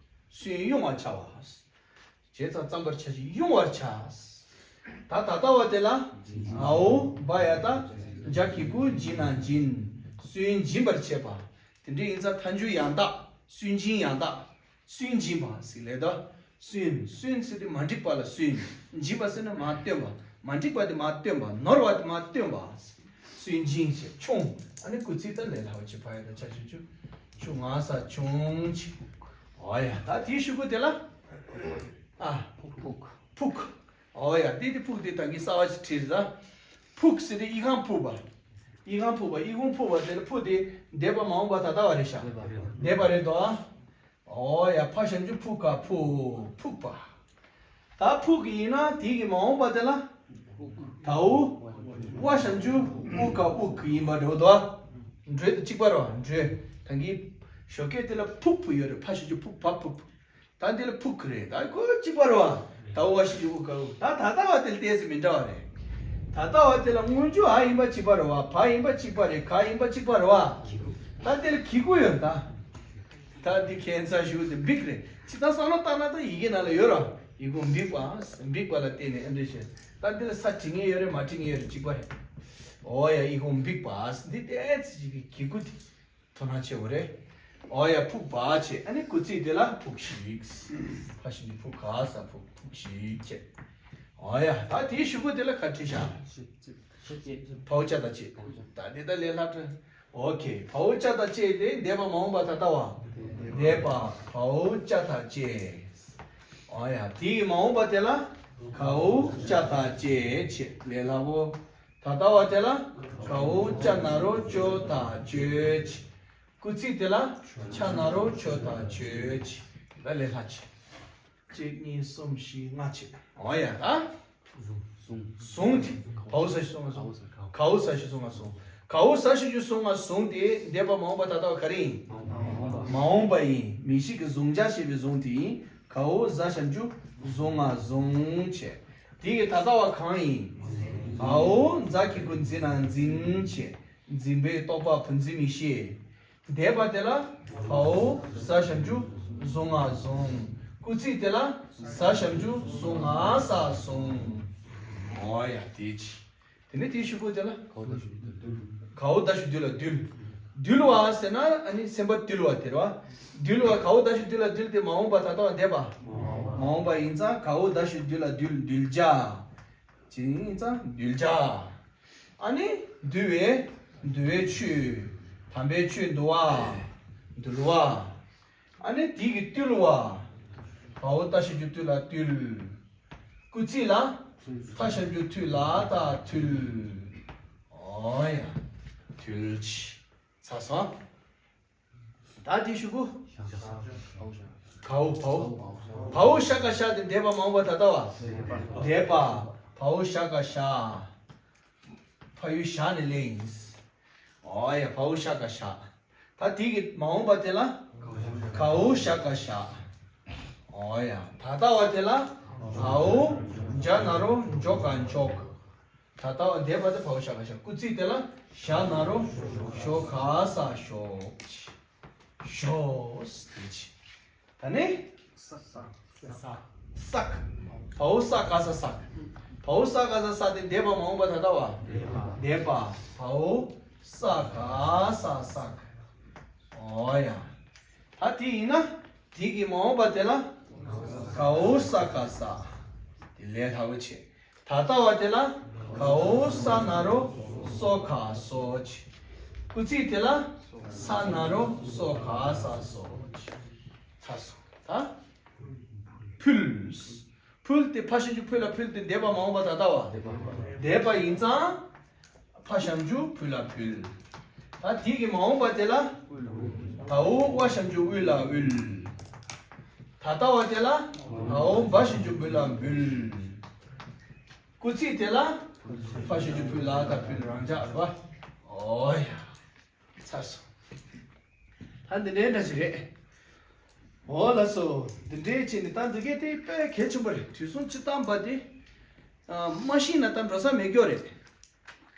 སུན་ཡུང་བ་ཆ་བ། བྱས་ཙང་བརྩམ་པར་བྱ་ཞིང་དབྱུང་བར་བྱ། ད་ད་ལྟ་བ་དེ་ལ། འའོ་བ་ཡ་ད། འཇའ་གི་གུ་འཇི་ན་འཇིན། སུན་འབྱིན་པར་བྱེད་པ། དེ་འདྲ་ཡིན་ཙང་མཐའ་མཇུག་ཡང་དག་སུན་འབྱིན་ཡང་དག་སུན་འབྱིན་པ་ཟེར་ལེ་ད། སུན། སུན་ཟེར་དུས་མ་འགྲིག་པ་ལ་སུན། འབྱིན་པ་ཟེར་ན་མ་བཏོན་པ། མ་འགྲིག་པ་དེ་མ་བཏོན་པ། ནོར་བ་དེ་མ་བཏོན་པ། སུན་འབྱིན་ཞེས་ཆུང་། ཨ་ནི་སྐུལ་ཚིག་ད་ལས་སླ་བ་ཅིག་ཕ་ཡ་ད་ཆ་ཆུ་ཆུ། ཆུ་ང་ས་ཆུང་ཆེ། འོ་ཡ་ད་དེའི་ཤུ་གུ་དེ་ལ། ཨ། ཕུག་ཕུག་འོ་ཡ་དེ་དེ་ཕུག་དེ་ད་གི་གསར་བ་ཞིག་བྲིས་རེད་ད། ཕུག་ཟེར་དེ་ཨི་ཁང་ཕུག་པ། ཨི་ཁང་ཕུག་པ་ཨི་ཁུང་ཕུག་པ་དེ་ལ་ཕུག་དེ་འདས་པ་མ་འོངས་པ་ད་ལྟ་བ་རེད་ཤག་འདས་པ་རེད་དོ། འོ་ཡ་ཕ་ཞབས་ཀྱུ་ཕུ་ག་ཕུ། ཕུག་པ། ད་ཕུག་ཡིན་ན་དེ་གི་མ་འོངས་པ་དེ་ལ། ད་འུ། ཝ་ཞབས་ཀྱུ་ཨུ་ག་དབུག་ཡིན་པ་འགྲོ་དོ། འགྲོས་དང་གཅིག་པ་རེད་བ། འགྲོས། ད་གི་ཞོགས་ཀས་དེ་ལ་ཕུག་ཕུ་ཡོད་རེད། ཕ་ཞབས་ཀྱུ་ཕུག་ཕ་ཕུག་ད་འདི་ལ་ཕུག་རེད། ད་ཁོ་གཅིག་པ་རེད་བ། ད་འུ་ཝ་ཞབས་ཀྱུ་ཨུ་ག་དབུག་ད་ད་ལྟ་བ་དེ་ལ་ཏོག་ཙམ་མི་འདྲ་བ་རེད། ད་ལྟ་བ་དེ་ལ་སྔོན་འཇུག་འ་ཡིན་པ་གཅིག་པ་རེད་བ། བ་ཡིན་པ་གཅིག་པ་རེད། ག་ཡིན་པ་གཅིག་པ་རེད་བ། ད་དེ་ལ་གི་གུ་ཡོད་ད། ད་འདི་ཁྱད་མཚར་ཞིག་དེ་འབིག་རེད། ཇི་ལྟར་བསམ་བློ་བཏང་ན་ད་ཡི་གེ་ནང་ལ་ཡོད་ར། ཡི་གུ་འབིག་པ། འབིག་པ་ལ་བརྟེན་ནས་ཨ་འདྲ་བྱས། ད་འདི་ལ་ས་བྲི་ངེས་ཡོད་རེད་མ་བྲི་ངེས་ཡོད་རེད་གཅིག་པ་རེད། འོ་ཡ་ཡི་གུ་འབིག་པ། འདི་ཏོག་ཙམ་ཅིག་གི་གི་གུ་དེ་དོ་སྣང་ཆེ་བོ་རེད། འོ་ཡ་ཕུག་པ་བྱས། ཨ་ནི་སྐུལ་ཚིག་དེ་ལ་ཕུག་ཤིག་ཕ་ཞབས་ཀྱུ་ཕུ་ག་ས་ཕུག་ཕུག་ཤིག་བྱས། ཨོ་ཡ། ད་དེའི་གཞུག་གུ་དེ་ལ་ག་བྲིས་ཤག་བའོ་ཅ་དང་བཅས། ད་དེ་ད་ལས་སླ་དྲི། ཨོ་ཁེ། བའོ་ཅ་དང་བཅས་ཏེ་འདས་པ་མ་འོངས་པ་ད་ལྟ་བ། འདས་པ་བའོ་ཅ་དང་བཅས། ཨོ་ཡ། དེའི་མ་འོངས་པ་དེ་ལ་གའོ་ཅ་དང་བཅས་བྱས། ལས་སླ་བོ། ད་ལྟ་བ་དེ་ལ་གའོ་ཅ་ན་རོ་ཅོ་དང་ཅོས་བྱས། སྐུལ་ཚིག་དེ་ལ་ཅ་ན་རོ་ཅོ་དང་ཅོས་བྱས། ད་ལས་སླ་བྱས། གཅིག་གཉིས་གསུམ་བཞི་ལྔ་བྱས། ཨོ་ཡ། ད་བཟུང་། བཟུང་། བཟུང་སྟེ། བའོ་ས་ཞབས་ཀྱུ་བཟུང་ང་བཟུང་། གའོ་ས་ཞབས་ཀྱུ་བཟུང་ང་བཟུང་། གའོ་ས་ཞབས་ཀྱུ་བཟུང་ང་བཟུང་སྟེ་འདས་པ་མ་འོངས་པ་ད་ལྟ་བ་ག་རེ་ཡིན། མ་འོངས་པ་ཡིན། མིང་གཞི་གི་བཟུང་བྱ་ཞེས་པའི་བཟུང་དེ་ཡིན། གའོ་ཟ་ཞབས་ཀྱུ་བཟུང་ང་བཟུང་བྱས། དེ་གི་ད་ལྟ་བ་གང་ཡིན། འའོ་འཛ་གི་གུ་འཛི་ན་འཛིན་བྱས། འཛིན་པའི་རྟོག་པ་བུ་འཛིན་མིང་གཞི། འདས་པ་དེ་ལ་བའོ་ཟ་ཞབས་ཀྱུ་བཟུང་ང་བཟུང་། སྐུལ་ཚིག་དེ་ལ་ཟ་ཞབས་ཀྱུ་བཟུང་ང་ཟ་བཟུང་། ཨོ་ཡ། དེ་ཅི། དེ་ནས་དེའི་གཞུག་གུ་དེ་ལ་གའོ་ད་ཞབས་ཀྱུ་འདུལ། འདུལ་བ་ཟེར་ན་ཨ་ནི་སེམས་པ་འདུལ་བ་དེ་རེད་བ། འདུལ་བ། གའོ་ད་ཞབས་ཀྱུ་འདུལ་ལ་འདུལ་དེ་མ་འོངས་པ་ད་ལྟ་བ་འདས་པ། མ་འོངས་པ་ཡིན་ཙང་གའོ་ད་ཞབས་ཀྱུ་འདུལ་ལ་འདུལ། འདུལ་བྱ། ཅི་ཡིན་ཙང་འདུལ་བྱ། ཨ་ནི་འདུལ་བའི། འདུལ་བའི་ཆོས། དམ་པའི་ཆོས་འདུལ་བ། འདུལ་བ། ཨ་ནི་དེ་གི་བཏུལ་བ། བའོ་ད་ཞབས་ཀྱུ་བཏུལ་ལ་བཏུལ། སྐུལ་ཚིག་ལ་ཐ་ཞབས་ཀྱུ་ཐུ་ལ་ད་ཐུལ། ཨོ་ཡ། ཐུལ་བྱས། ཚར་སོང་། ད་དེའི་གཞུག་གུ། གའོ་བའོ། བའོ་ཞ་ག་ཞ་དེ་འདས་པ་མ་འོངས་པ་ད་ལྟ་བ། འདས་པ། བའོ་ཞ་ག་ཞ། ཕ་ཡུལ་ཞ་ནས་ལེན་ཡིན། ཨོ་ཡ། བའོ་ཞ་ག་ཞ། ད་དེ་གི་མ་འོངས་པ་དེ་ལ་གའོ་ཞ་ག་ཞ། ཨོ་ཡ། ད་ལྟ་བ་དེ་ལ་འའོ་འཇ་ན་རོ་འཇོ་ག་འཇོག། ད་ལྟ་བ་འདས་པ་དེ་བའོ་ཞ་ག་ཞ། སྐུལ་ཚིག་དེ་ལ་ཞ་ན་རོ་ཞོ་ག་ས་ཞོག། ཞོག་ཟེར་གྱི། ད་ནི། ས། ས། ས། བའོ་ས་ག་ས་སག། བའོ་ས་ག་ས་སག་དེ་འདས་པ་མ་འོངས་པ་ད་ལྟ་བ། འདས་པ། བའོ་ས་ག་ས་སག། ཨོ་ཡ། ད་དེ་ཡིན་ན། དེ་གི་མ་འོངས་པ་དེ་ལ། གའོ་ས་ག་ས། དེ་ལས་སླ་བོ་བྱས། ད་ལྟ་བ་དེ་ལ་གའོ་ས་ན་རོ་སོ་ག་སོ་བྱས། སྐུལ་ཚིག་དེ་ལ་ས་ན་རོ་སོ་ག་ས་སོ་བྱས། ཚར་སོང་། ད་ཕུལ། ཕུལ་དེ་ཕ་ཞབས་ཀྱུ་ཕུ་ལ་ཕུལ་དེ་འདས་པ་མ་འོངས་པ་ད་ལྟ་བ། འདས་པ་ཡིན་ཙང་ཕ་ཞབས་ཀྱུ་ཕུ་ལ་ཕུལ། ད་དེ་གི་མ་འོངས་པ་དེ་ལ་བའོ་ཝ་ཞབས་ཀྱུ་ཝུ་ལ་ཝུལ། ད་ལྟ་བ་དེ་ལ་འའོ་བ་ཞབས་ཀྱུ་བུ་ལ་འབུལ། སྐུལ་ཚིག་དེ་ལ་ཕ་ཞབས་ཀྱུ་ཕུ་ལ་ད་ཕུལ། རང་འཇགས་རེད་བ། ཨོ་ཡ། ཚར་སོང་། ད་འདི་འདྲའི་འདྲ་ཞིག་རེད། འོ་ལགས་སོ། འདི་འདྲའི་བྱས་ནས་ད་འདི་གས་དེ་དཔེ་གལ་ཆེན་པོ་རེད། དུས་གསུམ་སྤྱིར་བཏང་པ་དེ། ཨ། མ་ཤེས་ན་ད་འགྲོ་ས་མེད་རྒྱུ་རེད། བྱ་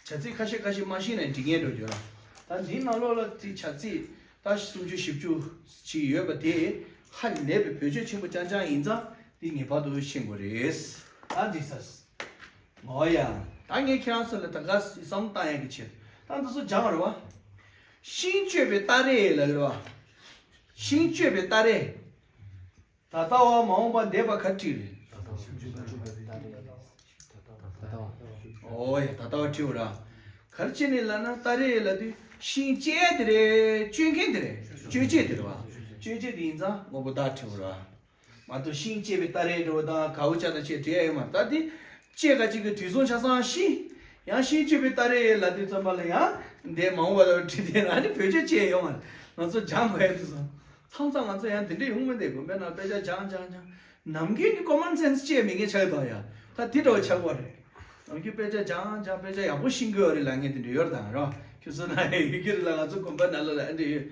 ཚིག་ཁ་ཤས་ཁ་ཤས་མ་ཤེས་ན་འགྲིག་ངེས་འགྲོ་རྒྱུ་ར། ད་འདིའི་ནང་ལོགས་ལ་དེ་བྱ་ཚིག་ད་སུམ་ཅུ་བཞི་བཅུ་ཅིག་ཡོད་པ་དེ་ཧ་ལས་པའི་བེད་སྤྱོད་ཆེན་པོ་རྐྱང་རྐྱང་ཡིན་ཙང་འདི་ངེས་པར་དུ་ཤེས་དགོས་རེད། ད་འགྲིག་ས། ཨོ་ཡ། ད་ངས་ཁྱེད་རང་ཚོ་ལ་ད་ག་བསམ་བློ་བཏང་ཡག་གི་ཆེད་ད་འདི་ཚོ་སྦྱང་བ་རེད་བ། ཤིང་གཅོད་པའི་སྟ་རེ་ལ་རེད་བ། ཤིང་གཅོད་པའི་སྟ་རེ། ད་ལྟ་བ་མ་འོངས་པ་འདས་པ་ག་བྲིས་རེད། ཨོ་ཡ། ད་ལྟ་བ་བྲིས་འོ་ར། ག་རེ་བྱས་ནས་ལབ་ན་སྟ་རེ་ལབ་དུས་ཤིང་གཅད་དེ་རེད། གཅོད་མཁན་དེ་རེད། གཅོད་བྱེད་དེ་རེད་བ། གཅོད་བྱེད་དེ་ཡིན་ཙང་དངོས་པོ་བདག་བྲིས་འོ་ར། མ་གཏོགས་ཤིང་གཅད་པའི་སྟ་རེ་འགྲོ་བ་དང་གའོ་ཅ་དང་བཅས་བྲིས་ཡ་ཡོད་མ་རེད། ད་དེ་གཅད་ག་གཅིག་གི་དུས་གསུམ་ཆ་ཚང་ཤིང་། ཡང་ཤིང་གཅོད་པའི་སྟ་རེ་ལབ་དུས་ཙམ་པ་ལ་ཡང་འདས་མ་འོངས་པ་ལ་བྲིས་ཏེ་ཨ་ནི་བེད་སྤྱོད་བྱས་ཡོད་མ་རེད། ང་ཚོ་སྦྱང་དགོས་ཡ་དེ་སོང་། མཚམས་མཚམས་ང་ཚོ་ཡང་དེ་འདྲ་ཡོང་མི་འདུག་དགོན་པའི་ནང་དཔེ་ཆ་སྦྱང་སྦྱང་སྦྱང་། ནམ་རྒྱུན་གྱི་ཀོ་མན་སེན་སི་ཅིག་མེད་མཁན་ཆགས་ཡོད་ད་ཡ། ད་དེ་འདྲ་བ་ཆགས་ཀྱི་ཡོད་རེད། ནམ་རྒྱུན་དཔེ་ཆ་སྦྱང་སྦྱང་དཔེ་ཆ་ཡག་པོ་ཤེས་ཀྱི་ཡོད་རེད་ལབ་མཁན་དེ་འདྲ་ཡོད་རེད་ད་རོ། ཁྱོད་ཚོ་ན་ཡོད་ཀྱི་རེད་ལ་ང་ཚོ་དགོན་པ་ནང་ལོགས་ལ་ཨ་འདྲ་ཡོད།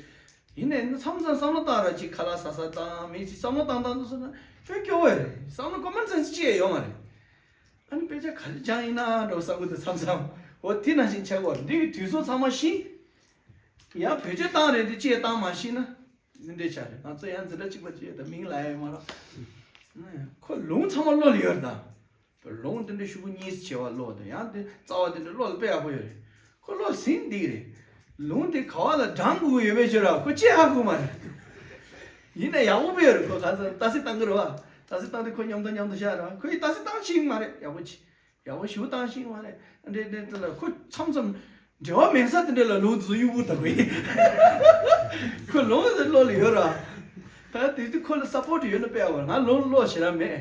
ཡིན་ནའི་མཚམས་མཚམས་བསམ་བློ་བཏང་ར་ཅིག་ཁ་ལག་ཟ་ས་དང་མི་ཅིག་བསམ་བློ་བཏང་བཏང་འདུག་སོང་ན་དཔེ་སྐྱོ་བོ་རེད། བསམ་བློ་ཀོ་མན་སེན་སི་ཅིག་ཡོད་མ་རེད། ཨ་ནི་དཔེ་ཆ་ག་རེ་སྦྱང་ཡིན་ན་འགྲོ་བསམ་གྱི་འདུག་མཚམས་མཚམས། འོ་དེ་ནང་བཞིན་ཆགས་ཀྱི་ཡོད་རེད། འདི་གི་དུས་ཚོད་ཚང་མ་ཤིང་། ཡང་བེད་སྤྱོད་བཏང་རེད་དེ་ཅིག་བཏང་མ་ཤེས་ན། འཛིན་གྲྭའི་ཆ་རེད། ང་ཚོ་ཡང་འཛིན་གྲྭ་གཅིག་པ་གཅིག་ཡོད་ད་མིང་ལབ་ཡ་ཡོད་མ་རེད། ཁོ་ལུང་ཚང་མ་བློ་ལ་ཡོད་རེད་ད། ལུང་དེ་འདྲ་ཤོག་གུ་གཉིས་བྱེ་བ་ཀློག་དང་ཡང་དེ་རྩ་བ་དེ་འདྲ་ཀློག་ལ་དཔེ་ཡག་པོ་ཡོད་རེད། ཁོ་ཀློག་ཟིན་འདི་རེད། ལུང་དེ་ག་བ་ལ་དྲངས་དགོས་ཀྱི་ཡོད་པའི་ཕྱིར་ར་ཁོ་ཅི་ཧ་གོ་མ་རེད། ཡིན་ན་ཡག་པོ་དཔེ་ཡོད་རེད། ཁོ་ག་ཚོད་ལྟ་ཚིག་བཏང་གི་རེད་བ། ད་ རྟགས་གསལ་བཏང་དུས་ཁོ་མཉམ་དུ་མཉམ་དུ་བཞག་ར། ཁོ་ཡིས་རྟགས་གསལ་བཏང་ཤེས་ཀྱི་མ་རེད། ཡག་པོ་བྱས། ཡག་པོ་ཞེ་པོ་བཏང་ཤེས་ཀྱི་མ་རེད། འདྲེ་འདྲེ་འདྲེ་ལ་ཁོ་མཚམས་མཚམས་འབྲེལ་བ་མེད་ས་དེ་འདྲ་ལ་ལུང་དུ་གཡུག་པོ་བཏང་གི་ཡིན། ཁོ་ལུང་དེ་བློ་ལ་ཡོད་ར། ད་དེ་དུས་ཁོ་ལ་སཔོར་ཊི་ཡོད་ན་དཔེ་ཡག་པོ་རེད། ང་ལུང་བློ་ཞེ་དྲག་མེད།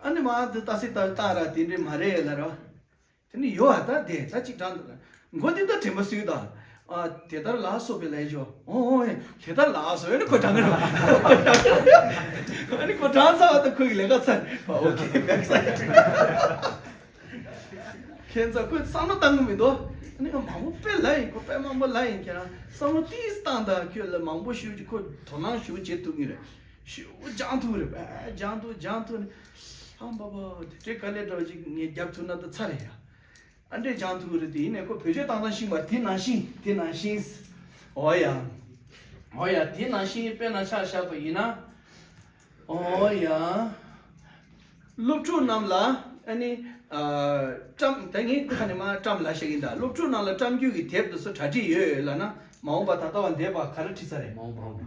ཨ་ནི་མར་དེ་རྟགས་གསལ་བཏང་བཏང་ར། དེ་འདྲ་མ་རེད་ལབ་ར། དེ་ནི་ཡོད་ཨ། ད་དེ་ད་གཅིག་དྲངས་འདུག་མགོ་འདི་ད་དྲན་པ་གསོས་ད། ཨ། དེ་ལྟར་ལགས་སོ་པའི་ལས་ཞོ། ཨོ་ཨོ་ཨེ། དེ་ལྟར་ལགས་སོ། ཨ་ནི་ཁོ་དྲངས་གི་རེད། ཨ་ནི་ཁོ་དྲངས་ཚར་བ་དང་ཁོ་གི་ལས་ཀ་ཚར། ཨོ་ཁེ་བེག་ས་ཡ། ཁྱེད་ཚོ་ཁོས་བསམ་བློ་བཏང་གི་མི་འདུག་ཨ་ནི་ང་མང་པོ་དཔེ་ལབ་ཡིན། ཁོ་དཔེ་མང་པོ་ལབ་ཡིན། ཁྱེད་རང་བསམ་བློ་ཏིས་བཏང་དང་། ཁྱོད་ལ་མང་པོ་ཞུ་རྒྱུ། ཁོ་དོ་སྣང་ཞུ་བྱེད་ཐུབ་ངེས་རེད། ཞུ་སྦྱང་ཐུབ་རེད། ཨ། སྦྱང་ཐུབ་སྦྱང་ཐུབ་ནི། ཨ་མ་པ་དེ་འདྲའི་དཀའ་ལས་འདྲ་བ་ཅིག་ངས་རྒྱབ་ཐུབ་ན་ད་ཚར་རེད་ཡ། ཨ་འདྲས་སྦྱང་ཐུབ་རེད། དེ་ཡིན་ནས་ཁོ་བེད་སྤྱོད་བཏང་སྟངས་ཤེས་པ། དེ་ནང་བཞིན་དེ་ནང་བཞིན། ཨོ་ཡ། ཨོ་ཡ། དེ་ནང་བཞིན་དཔེར་ན་ཆ་བཞག་པ་ཡིན་ན། ཨོ་ཡ། སློབ་ཕྲུག་རྣམས་ལ་ཨ་ནི། ཨ། བཀྲམ། ད་ངས་ཁ་ནས་མར་བཀྲམ་ལབ་བཤད་ཀྱི་ཡིན། ད་སློབ་ཕྲུག་རྣམས་ལ་བཀྲམ་རྒྱུ་གི་དེབ་དེ་ཚོ་གྲ་སྒྲིག་ཡོད་ལབ་ན། མ་འོངས་པ་ད་ལྟ་བ་འདས་པ་ག་རེ་བྲིས་ཚར་རེད། མ་འོངས་པ།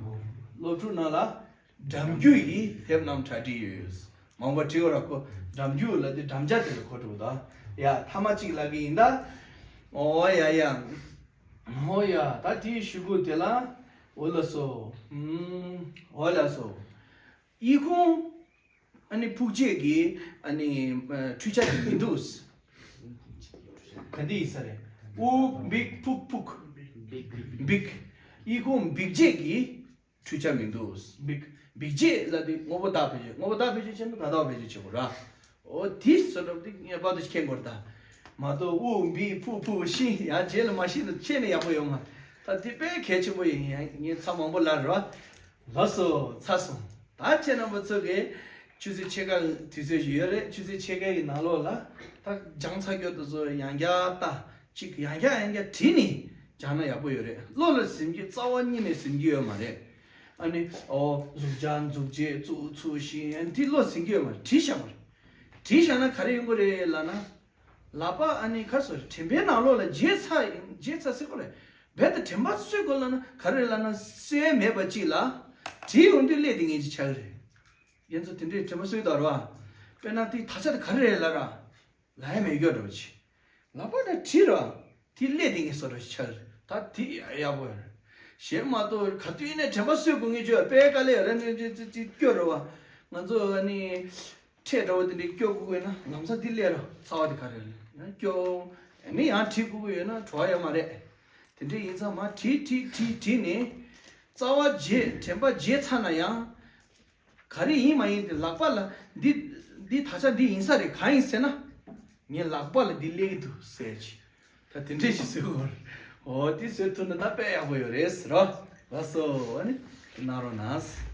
སློབ་ཕྲུག་རྣམས་ལ་འགྲམ་རྒྱུ་ཡི་དེབ་རྣམས་གྲ་སྒྲིག་ཡོད། མ་འོངས་པ་བྲིས་དགོས་ར། ཁོ་འགྲམ་རྒྱུ་ལབ་དུས་འགྲམ་ལྕག་དེ་ལ་གོ་འགྲོ་ད། ཡ། ཐ་མ་གཅིག་ལབ་ཀྱི་ཡིན་ད། ཨོ་ཡ་ཡ། ཨོ་ཡ། ད་དེའི་གཞུག་གུ་དེ་ལ། འོ་ལགས་སོ། ཨུམ། འོ་ལགས་སོ། ཨི་ཁུང་ཨ་ནི་ཕུག་རྗེས་ཀྱི་ཨ་ནི་འཕྲུལ་ཆས་དེ་མི་འདུག་ག་འདི་ཡིན་ས་རེད། ཨུ་འབིག་ཕུག་ཕུག་འབིག་ཨི་ཁུང་འབིག་རྗེས་ཀྱི་འཕྲུལ་ཆས་མི་འདུག་འབིག་འབིག་རྗེས་ལབ་དུས་དངོས་པོ་བཏགས་བེད་སྤྱོད། དངོས་པོ་བཏགས་བེད་སྤྱོད་བྱས་ན་ད་ལྟ་བ་བེད་སྤྱོད་བྱེད་དགོས་ར། ཨོ་དེ་སོ་སོ་དེ་ངེས་པར་དུ་མཁྱེན་དགོས་རེད་ད། མ་གཏོགས་ཨུ་འབིག་ཕུག་ཕུག་ཤི་ཡང་རྗེས་ལ་མ་ཤི་ན་ཁྱེད་ནི་ཡག་པོ་ཡོད་མ། ད་དེ་དཔེ་གལ་ཆེན་པོ་ཡིན། ཡང་ངས་ཚར་མང་པོ་ལབ་ར། ལགས་སོ། ཚར་སོང་། ད་ཁྱེད་རྣམ་པ་ཚོ་གིས་ཆུ་ཚོད་ཕྱེད་ཀ་དུས་ཚོད་ཞིག་ཡོད་རེད། ཆུ་ཚོད་ཕྱེད་ཀ་གི་ནང་ལོགས་ལ་ད་སྦྱངས་ཚར་རྒྱུ་དེ་ཚོ་ཡང་བསྐྱར་ལྟ། གཅིག་ཡང་བསྐྱར་ཡང་བསྐྱར་བྲིས་ནས་སྦྱངས་ན་ཡག་པོ་ཡོད་རེད། བློ་ལ་ཟིན་རྒྱུ། རྩ་བ་ཉིད་ནས་ཟིན་རྒྱུ་ཡོད་མ་རེད། ཨ་ནི་ཨོ་གཟུགས་སྦྱངས། གཟུགས་བྱད་བཙུགས་ཚུགས་ཤིང་འདི་བློ་ཟིན་རྒྱུ་ཡོད་མ་རེད། བྲིས་བཞག་པ་རེད། བྲིས་བཞག་ན་ག་རེ་ཡོང་གི་རེད་ལབ་ན། ལག་པ་ཨ་ནི་ཁ་སོ་རེད། དྲན་པའི་ནང་ལོགས་ལ་བརྗེད་ཚར་ཡིན། བརྗེད་ཚར་ཟེར་གོ་རེད། རྦད་དེ་དྲན་པ་གསོས་དགོས་ལབ་ན་ག་རེ་རེད་ལབ་ན། གསོས་མེད་པ་གཅིག་ལ་བྲིས་ཡོང་དུས་སླེབས་དེ་ངེས་ཅིག་ཆགས་ཀྱི་རེད། ཡིན་ཚོ་དེ་འདྲའི་དྲན་པ་གསོས་དང་ར། དཔེར་ན་དེའི་དག་ཆ་དེ་ག་རེ་རེད་ལབ་ར། ལ་ཡ་མེད་རྒྱུ་འདྲ་པོ་ཆེ། ལག་པ་དང་བྲིས་ར། དེ་སླེབས་དེ་ངེས་བཟོ་འདྲ་ཆགས་རེད། ད་དེ་ཡག་པོ་ཡོད་རེད། གཞན་མ་གཏོགས་ག་དུས་ནས་དྲན་པ་གསོས་དགོས་ངེས་ཅིག་དཔེ་དཀའ་ལས་རེད། ནས་ཅི་ཅི་ཅི་སྐྱོ་རེད་བ། ང་ཚོ་ཨ་ནི་ཁྲལ་འདྲ་བོ་དེ་འདྲའི་སྐྱོ་དགོས་དགོས་ན་ལམ་སང་དེ་སླེབས་ར། རྩ་བ་དེ་ག་རེ་རེད། ཡང་སྐྱོ། ཨ་ནི་ཡང་བྲིས་དགོས་དགོས་ཡོད་ན་བྲོ་བ་ཡོད་མ་རེད། དེ་འདྲ་ཡིན་ཙང་མར་བྲིས་བྲིས་བྲིས་བྲིས་ནས་རྩ་བ་བརྗེད། དྲན་པ་བརྗེད་ཚར་ན་ཡང་། ག་རེ་ཡིན་མ་ཡིན་དེ་ལག་པ་ལ་འདི་འདི་དག་ཆ་འདི་ཡིན་ས་རེད། གང་ཡིན་ཟེར་ན། ངའི་ལག་པ་ལ་འདི་སླེབས་ཀྱི་འདུག་ཟེར་གྱི། ད་དེ་འདྲས་ཞིག་བཟོས་དགོས་རེད། འོ་དེ་བཟོས་ཐུབ་ན་ད་དཔེ་ཡག་པོ་ཡོད་རེད་ཟེར་རོ། ལགས་སོ། ཨ་ནི་གནང་རོགས་གནང་།